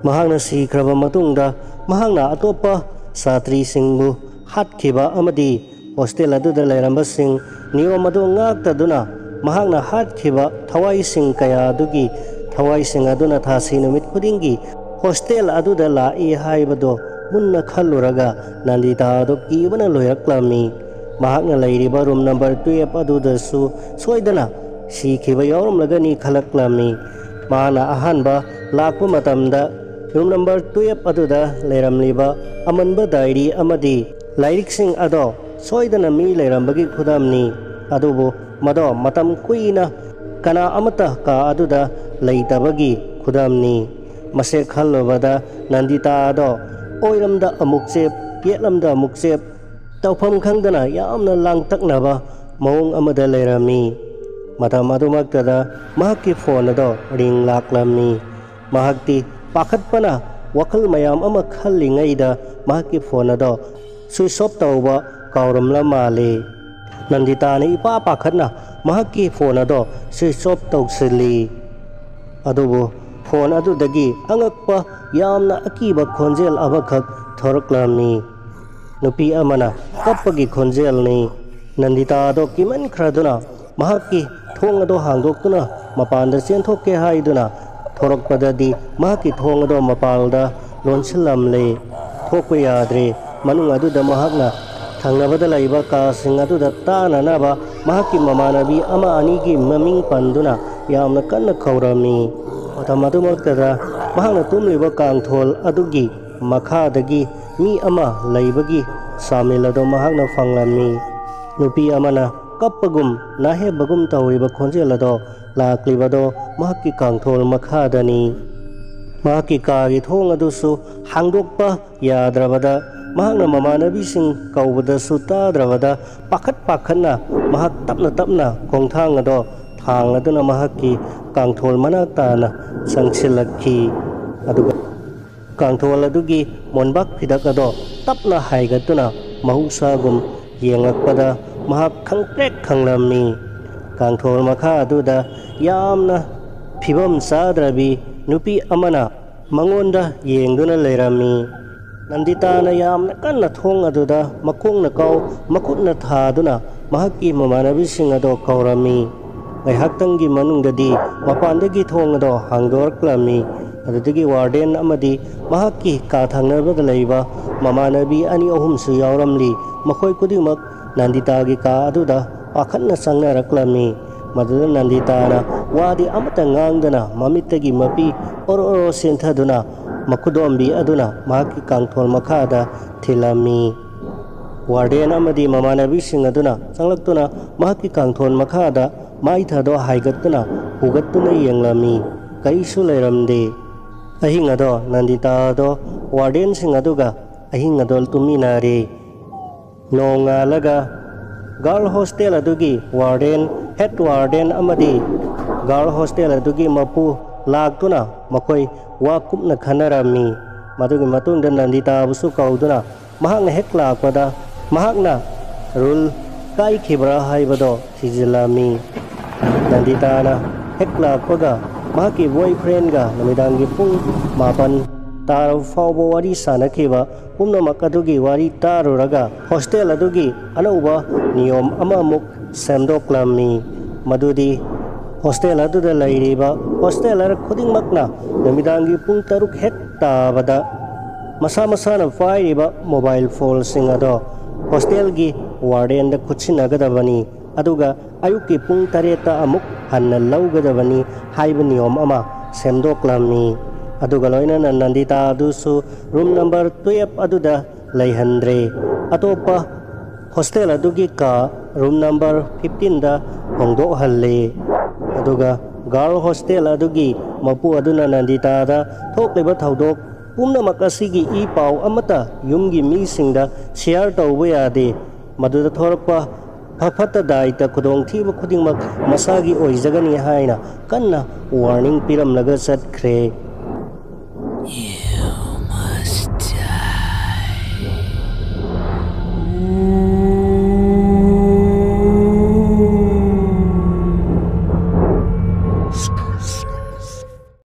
ꯃꯍꯥꯛꯅ ꯁꯤꯈ꯭ꯔꯕ ꯃꯇꯨꯡꯗ ꯃꯍꯥꯛꯅ ꯑꯇꯣꯞꯄ ꯁꯥꯇ꯭ꯔꯤꯁꯤꯡꯕꯨ ꯍꯥꯠꯈꯤꯕ ꯑꯃꯗꯤ ꯍꯣꯁꯇꯦꯜ ꯑꯗꯨꯗ ꯂꯩꯔꯝꯕꯁꯤꯡ ꯅꯤꯌꯣꯝ ꯑꯗꯨ ꯉꯥꯛꯇꯗꯨꯅ ꯃꯍꯥꯛꯅ ꯍꯥꯠꯈꯤꯕ ꯊꯋꯥꯏꯁꯤꯡ ꯀꯌꯥ ꯑꯗꯨꯒꯤ ꯊꯋꯥꯏꯁꯤꯡ ꯑꯗꯨꯅ ꯊꯥꯁꯤ ꯅꯨꯃꯤꯠ ꯈꯨꯗꯤꯡꯒꯤ ꯍꯣꯁꯇꯦꯜ ꯑꯗꯨꯗ ꯂꯥꯛꯏ ꯍꯥꯏꯕꯗꯨ ꯃꯨꯟꯅ ꯈꯜꯂꯨꯔꯒ ꯅꯟꯗꯤꯇꯥ ꯑꯗꯨ ꯀꯤꯕꯅ ꯂꯣꯏꯔꯛꯂꯝꯃꯤ꯫ ꯃꯍꯥꯛꯅ ꯂꯩꯔꯤꯕ ꯔꯨꯝ ꯅꯝꯕꯔ ꯇꯨꯌꯦꯜꯐ ꯑꯗꯨꯗꯁꯨ ꯁꯣꯏꯗꯅ ꯁꯤꯈꯤꯕ ꯌꯥꯎꯔꯝꯂꯒꯅꯤ ꯈꯜꯂꯛꯂꯝꯃꯤ꯫ ꯃꯍꯥꯛꯅ ꯑꯍꯥꯟꯕ ꯂꯥꯛꯄ ꯃꯇꯝꯗ ꯔꯨꯝ ꯅꯝꯕꯔ ꯇꯨꯌꯦꯜꯐ ꯑꯗꯨꯗ ꯂꯩꯔꯝꯂꯤꯕ ꯑꯃꯟꯕ ꯗꯥꯏꯔꯤ ꯑꯃꯗꯤ ꯂꯥꯏꯔꯤꯛꯁꯤꯡ ꯑꯗꯣ ꯁꯣꯏꯗꯅ ꯃꯤ ꯂꯩꯔꯝꯕꯒꯤ ꯈꯨꯗꯝꯅꯤ꯫ ꯑꯗꯨꯕꯨ ꯃꯗꯣ ꯃꯇꯝ ꯀꯨꯏꯅ ꯀꯅꯥ ꯑꯃꯠꯇ ꯀꯥ ꯑꯗꯨꯗ ꯂꯩꯇꯕꯒꯤ ꯈꯨꯗꯝꯅꯤ꯫ ꯃꯁꯦ ꯈꯜꯂꯨꯕꯗ ꯅꯟꯗꯤꯇꯥ ꯑꯗꯣ ꯑꯣꯏꯔꯝꯗ ꯑꯃꯨꯛ ꯆꯦꯞ, ꯌꯦꯠꯂꯝꯗ ꯑꯃꯨꯛ ꯆꯦꯞ, ꯇꯧꯐꯝ ꯈꯪꯗꯅ ꯌꯥꯝꯅ ꯂꯥꯡꯇꯛꯅꯕ ꯃꯑꯣꯡ ꯑꯃꯗ ꯂꯩꯔꯝꯃꯤ꯫ ꯃꯇꯝ ꯑꯗꯨꯃꯛꯇꯗ ꯃꯍꯥꯛꯀꯤ ꯐꯣꯟ ꯑꯗꯣ ꯔꯤꯡ ꯂꯥꯛꯂꯝꯃꯤ꯫ ꯃꯍꯥꯛꯇꯤ ꯄꯥꯈꯠꯄꯅ ꯋꯥꯈꯜ ꯃꯌꯥꯝ ꯑꯃ ꯈꯜꯂꯤꯉꯩꯗ ꯃꯍꯥꯛꯀꯤ ꯐꯣꯟ ꯑꯗꯣ ꯁ꯭ꯋꯤꯆ ꯑꯣꯐ ꯇꯧꯕ ꯀꯥꯎꯔꯝꯂ ꯃꯥꯜꯂꯦ꯫ ꯅꯟꯗꯤꯇꯥꯅ ꯏꯄꯥ ꯄꯥꯈꯠꯅ ꯃꯍꯥꯛꯀꯤ ꯐꯣꯟ ꯑꯗꯣ ꯁ꯭ꯋꯤꯆ ꯑꯣꯐ ꯇꯧꯁꯤꯜꯂꯤ꯫ ꯑꯗꯨꯕꯨ ꯐꯣꯟ ꯑꯗꯨꯗꯒꯤ ꯑꯉꯛꯄ, ꯌꯥꯝꯅ ꯑꯀꯤꯕ ꯈꯣꯟꯖꯦꯜ ꯑꯃꯈꯛ ꯊꯣꯔꯛꯂꯝꯃꯤ꯫ ꯅꯨꯄꯤ ꯑꯃꯅ ꯀꯞꯄꯒꯤ ꯈꯣꯟꯖꯦꯜꯅꯤ꯫ ꯅꯟꯗꯤꯇꯥ ꯑꯗꯣ ꯀꯤꯃꯟꯈ꯭ꯔꯗꯨꯅ ꯃꯍꯥꯛꯀꯤ ꯊꯣꯡ ꯑꯗꯣ ꯍꯥꯡꯗꯣꯛꯇꯨꯅ ꯃꯄꯥꯟꯗ ꯆꯦꯟꯊꯣꯛꯀꯦ ꯍꯥꯏꯗꯨꯅ ꯊꯣꯔꯛꯄꯗꯗꯤ ꯃꯍꯥꯛꯀꯤ ꯊꯣꯡ ꯑꯗꯣ ꯃꯄꯥꯟꯗ ꯂꯣꯟꯁꯤꯜꯂꯝꯂꯦ꯫ ꯊꯣꯛꯄ ꯌꯥꯗ꯭ꯔꯦ꯫ ꯃꯅꯨꯡ ꯑꯗꯨꯗ ꯃꯍꯥꯛꯅ ꯊꯪꯅꯕꯗ ꯂꯩꯕ ꯀꯥꯁꯤꯡ ꯑꯗꯨꯗ ꯇꯥꯅꯅꯕ ꯃꯍꯥꯛꯀꯤ ꯃꯃꯥꯟꯅꯕꯤ ꯑꯃ ꯑꯅꯤꯒꯤ ꯃꯃꯤꯡ ꯄꯟꯗꯨꯅ ꯌꯥꯝꯅ ꯀꯟꯅ ꯀꯧꯔꯝꯃꯤ꯫ ꯃꯇꯝ ꯑꯗꯨꯃꯛꯇꯗ ꯃꯍꯥꯛꯅ ꯇꯨꯝꯂꯤꯕ ꯀꯥꯡꯊꯣꯜ ꯑꯗꯨꯒꯤ ꯃꯈꯥꯗꯒꯤ ꯃꯤ ꯑꯃ ꯂꯩꯕꯒꯤ ꯁꯥꯃꯤꯜ ꯑꯗꯨ ꯃꯍꯥꯛꯅ ꯐꯪꯂꯝꯃꯤ꯫ ꯅꯨꯄꯤ ꯑꯃꯅ ꯀꯞꯄꯒꯨꯝ ꯅꯥꯍꯦꯞꯄꯒꯨꯝ ꯇꯧꯔꯤꯕ ꯈꯣꯟꯖꯦꯜ ꯑꯗꯣ ꯂꯥꯛꯂꯤꯕꯗꯣ ꯃꯍꯥꯛꯀꯤ ꯀꯥꯡꯊꯣꯜ ꯃꯈꯥꯗꯅꯤ꯫ ꯃꯍꯥꯛꯀꯤ ꯀꯥꯒꯤ ꯊꯣꯡ ꯑꯗꯨꯁꯨ ꯍꯥꯡꯗꯣꯛꯄ ꯌꯥꯗ꯭ꯔꯕꯗ ꯃꯍꯥꯛꯅ ꯃꯃꯥꯟꯅꯕꯤꯁꯤꯡ ꯀꯧꯕꯗꯁꯨ ꯇꯥꯗ꯭ꯔꯕꯗ ꯄꯥꯈꯠ ꯄꯥꯈꯠꯅ ꯃꯍꯥꯛ ꯇꯞꯅ ꯇꯞꯅ ꯈꯣꯡꯊꯥꯡ ꯑꯗꯣ ꯊꯥꯡꯂꯗꯨꯅ ꯃꯍꯥꯛꯀꯤ ꯀꯥꯡꯊꯣꯜ ꯃꯅꯥꯛ ꯇꯥꯅ ꯆꯪꯁꯤꯜꯂꯛꯈꯤ꯫ ꯑꯗꯨꯒ ꯀꯥꯡꯊꯣꯜ ꯑꯗꯨꯒꯤ ꯃꯣꯟꯕꯥꯛ ꯐꯤꯗꯛ ꯑꯗꯣ ꯇꯞꯅ ꯍꯥꯏꯒꯠꯇꯨꯅ ꯃꯍꯧꯁꯥꯒꯨꯝ ꯌꯦꯡꯂꯛꯄꯗ ꯃꯍꯥꯛ ꯈꯪꯄ꯭ꯔꯦꯛ ꯈꯪꯂꯝꯃꯤ꯫ ꯀꯥꯡꯊꯣꯜ ꯃꯈꯥ ꯑꯗꯨꯗ ꯌꯥꯝꯅ ꯐꯤꯕꯝ ꯆꯥꯗ꯭ꯔꯕꯤ ꯅꯨꯄꯤ ꯑꯃꯅ ꯃꯉꯣꯟꯗ ꯌꯦꯡꯗꯨꯅ ꯂꯩꯔꯝꯃꯤ꯫ ꯅꯟꯗꯤꯇꯥꯅ ꯌꯥꯝꯅ ꯀꯟꯅ ꯊꯣꯡ ꯑꯗꯨꯗ ꯃꯈꯣꯡꯅ ꯀꯥꯎ, ꯃꯈꯨꯠꯅ ꯊꯥꯗꯨꯅ ꯃꯍꯥꯛꯀꯤ ꯃꯃꯥꯟꯅꯕꯤꯁꯤꯡ ꯑꯗꯣ ꯀꯧꯔꯝꯃꯤ꯫ ꯉꯥꯏꯍꯥꯛꯇꯪꯒꯤ ꯃꯅꯨꯡꯗꯗꯤ ꯃꯄꯥꯟꯗꯒꯤ ꯊꯣꯡ ꯑꯗꯣ ꯍꯥꯡꯗꯣꯔꯛꯂꯝꯃꯤ꯫ ꯑꯗꯨꯗꯒꯤ ꯋꯥꯔꯗꯦꯟ ꯑꯃꯗꯤ ꯃꯍꯥꯛꯀꯤ ꯀꯥ ꯊꯪꯅꯕꯗ ꯂꯩꯕ ꯃꯃꯥꯟꯅꯕꯤ ꯑꯅꯤ ꯑꯍꯨꯝꯁꯨ ꯌꯥꯎꯔꯝꯂꯤ꯫ ꯃꯈꯣꯏ ꯈꯨꯗꯤꯡꯃꯛ ꯅꯟꯗꯤꯇꯥꯒꯤ ꯀꯥ ꯑꯗꯨꯗ ꯄꯥꯈꯠꯅ ꯆꯪꯅꯔꯛꯂꯝꯃꯤ꯫ ꯃꯗꯨꯗ ꯅꯟꯗꯤꯇꯥꯅ ꯋꯥꯗꯤ ꯑꯃꯠꯇ ꯉꯥꯡꯗꯅ ꯃꯃꯤꯠꯇꯒꯤ ꯃꯄꯤ ꯑꯣꯔꯣ ꯑꯣꯔꯣ ꯆꯦꯟꯊꯗꯨꯅ ꯃꯈꯨꯗꯣꯝꯕꯤ ꯑꯗꯨꯅ ꯃꯍꯥꯛꯀꯤ ꯀꯥꯡꯊꯣꯜ ꯃꯈꯥꯗ ꯊꯤꯜꯂꯝꯃꯤ꯫ Warden ꯑꯃꯗꯤ ꯃꯃꯥꯟꯅꯕꯤꯁꯤꯡ ꯑꯗꯨꯅ ꯆꯪꯂꯛꯇꯨꯅ ꯃꯍꯥꯛꯀꯤ ꯀꯥꯡꯊꯣꯟ ꯃꯈꯥꯗ ꯃꯥꯏꯊꯗꯣ ꯍꯥꯏꯒꯠꯇꯨꯅ ꯍꯨꯒꯠꯇꯨꯅ ꯌꯦꯡꯂꯝꯃꯤ꯫ ꯀꯔꯤꯁꯨ ꯂꯩꯔꯝꯗꯦ꯫ ꯑꯍꯤꯡ ꯑꯗꯣ ꯅꯟꯗꯤꯇꯥꯗꯣ wardenꯁꯤꯡ ꯑꯗꯨꯒ ꯑꯍꯤꯡ ꯑꯗꯣ ꯇꯨꯝꯃꯤꯟꯅꯔꯦ꯫ ꯅꯣꯡꯉꯥꯜꯂꯒ girl hostel ꯑꯗꯨꯒꯤ warden, head warden ꯑꯃꯗꯤ girl hostel ꯑꯗꯨꯒꯤ ꯃꯄꯨ ꯂꯥꯛꯇꯨꯅ ꯃꯈꯣꯏ ꯋꯥ ꯀꯨꯞꯅ ꯈꯟꯅꯔꯝꯃꯤ꯫ ꯃꯗꯨꯒꯤ ꯃꯇꯨꯡꯗ ꯅꯟꯗꯤꯇꯥꯕꯨꯁꯨ ꯀꯧꯗꯨꯅ ꯃꯍꯥꯛꯅ ꯍꯦꯛ ꯂꯥꯛꯄꯗ ꯃꯍꯥꯛꯅ rule ꯀꯥꯏꯈꯤꯕ꯭ꯔꯥ ꯍꯥꯏꯕꯗꯣ ꯊꯤꯖꯤꯜꯂꯝꯃꯤ꯫ ꯅꯟꯗꯤꯇꯥꯅ ꯍꯦꯛ ꯂꯥꯛꯄꯒ ꯃꯍꯥꯛꯀꯤ boyfriendꯒ ꯅꯨꯃꯤꯗꯥꯡꯒꯤ ꯄꯨꯡ ꯃꯥꯄꯟ ꯇꯥꯔꯕ ꯐꯥꯎꯕ ꯋꯥꯔꯤ ꯁꯥꯟꯅꯈꯤꯕ ꯄꯨꯝꯅꯃꯛ ꯑꯗꯨꯒꯤ ꯋꯥꯔꯤ ꯇꯥꯔꯨꯔꯒ hostel ꯑꯗꯨꯒꯤ ꯑꯅꯧꯕ ꯅꯤꯌꯣꯝ ꯑꯃꯃꯨꯛ ꯁꯦꯝꯗꯣꯛꯂꯝꯃꯤ꯫ ꯃꯗꯨꯗꯤ hostel ꯑꯗꯨꯗ ꯂꯩꯔꯤꯕ hosteler ꯈꯨꯗꯤꯡꯃꯛꯅ ꯅꯨꯃꯤꯗꯥꯡꯒꯤ ꯄꯨꯡ ꯇꯔꯨꯛ ꯍꯦꯛ ꯇꯥꯕꯗ ꯃꯁꯥ ꯃꯁꯥꯅ ꯄꯥꯏꯔꯤꯕ mobile phoneꯁꯤꯡ ꯑꯗꯣ hostelꯒꯤ wardenꯗ ꯈꯨꯠꯁꯤꯟꯅꯒꯗꯕꯅꯤ, ꯑꯗꯨꯒ ꯑꯌꯨꯛꯀꯤ ꯄꯨꯡ ꯇꯔꯦꯠꯇ ꯑꯃꯨꯛ ꯍꯟꯅ ꯂꯧꯒꯗꯕꯅꯤ ꯍꯥꯏꯕ ꯅꯤꯌꯣꯝ ꯑꯃ ꯁꯦꯝꯗꯣꯛꯂꯝꯃꯤ꯫ ꯑꯗꯨꯒ ꯂꯣꯏꯅꯅ ꯅꯟꯗꯤꯇꯥ ꯑꯗꯨꯁꯨ room number twelve ꯑꯗꯨꯗ ꯂꯩꯍꯟꯗ꯭ꯔꯦ꯫ ꯑꯇꯣꯞꯄ hostel ꯑꯗꯨꯒꯤ ꯀꯥ room number fifteenꯗ ꯍꯣꯡꯗꯣꯛꯍꯜꯂꯦ꯫ ꯑꯗꯨꯒ girl hostel ꯑꯗꯨꯒꯤ ꯃꯄꯨ ꯑꯗꯨꯅ ꯅꯟꯗꯤꯇꯥꯗ ꯊꯣꯛꯂꯤꯕ ꯊꯧꯗꯣꯛ ꯄꯨꯝꯅꯃꯛ ꯑꯁꯤꯒꯤ ꯏ ꯄꯥꯎ ꯑꯃꯠꯇ ꯌꯨꯝꯒꯤ ꯃꯤꯁꯤꯡꯗ share ꯇꯧꯕ ꯌꯥꯗꯦ꯫ ꯃꯗꯨꯗ ꯊꯣꯔꯛꯄ ꯐ-, ꯐꯠꯇ ꯗꯥꯏꯇ ꯈꯨꯗꯣꯡꯊꯤꯕ ꯈꯨꯗꯤꯡꯃꯛ ꯃꯁꯥꯒꯤ ꯑꯣꯏꯖꯒꯅꯤ ꯍꯥꯏꯅ ꯀꯟꯅ warning ꯄꯤꯔꯝꯂꯒ ꯆꯠꯈ꯭ꯔꯦ꯫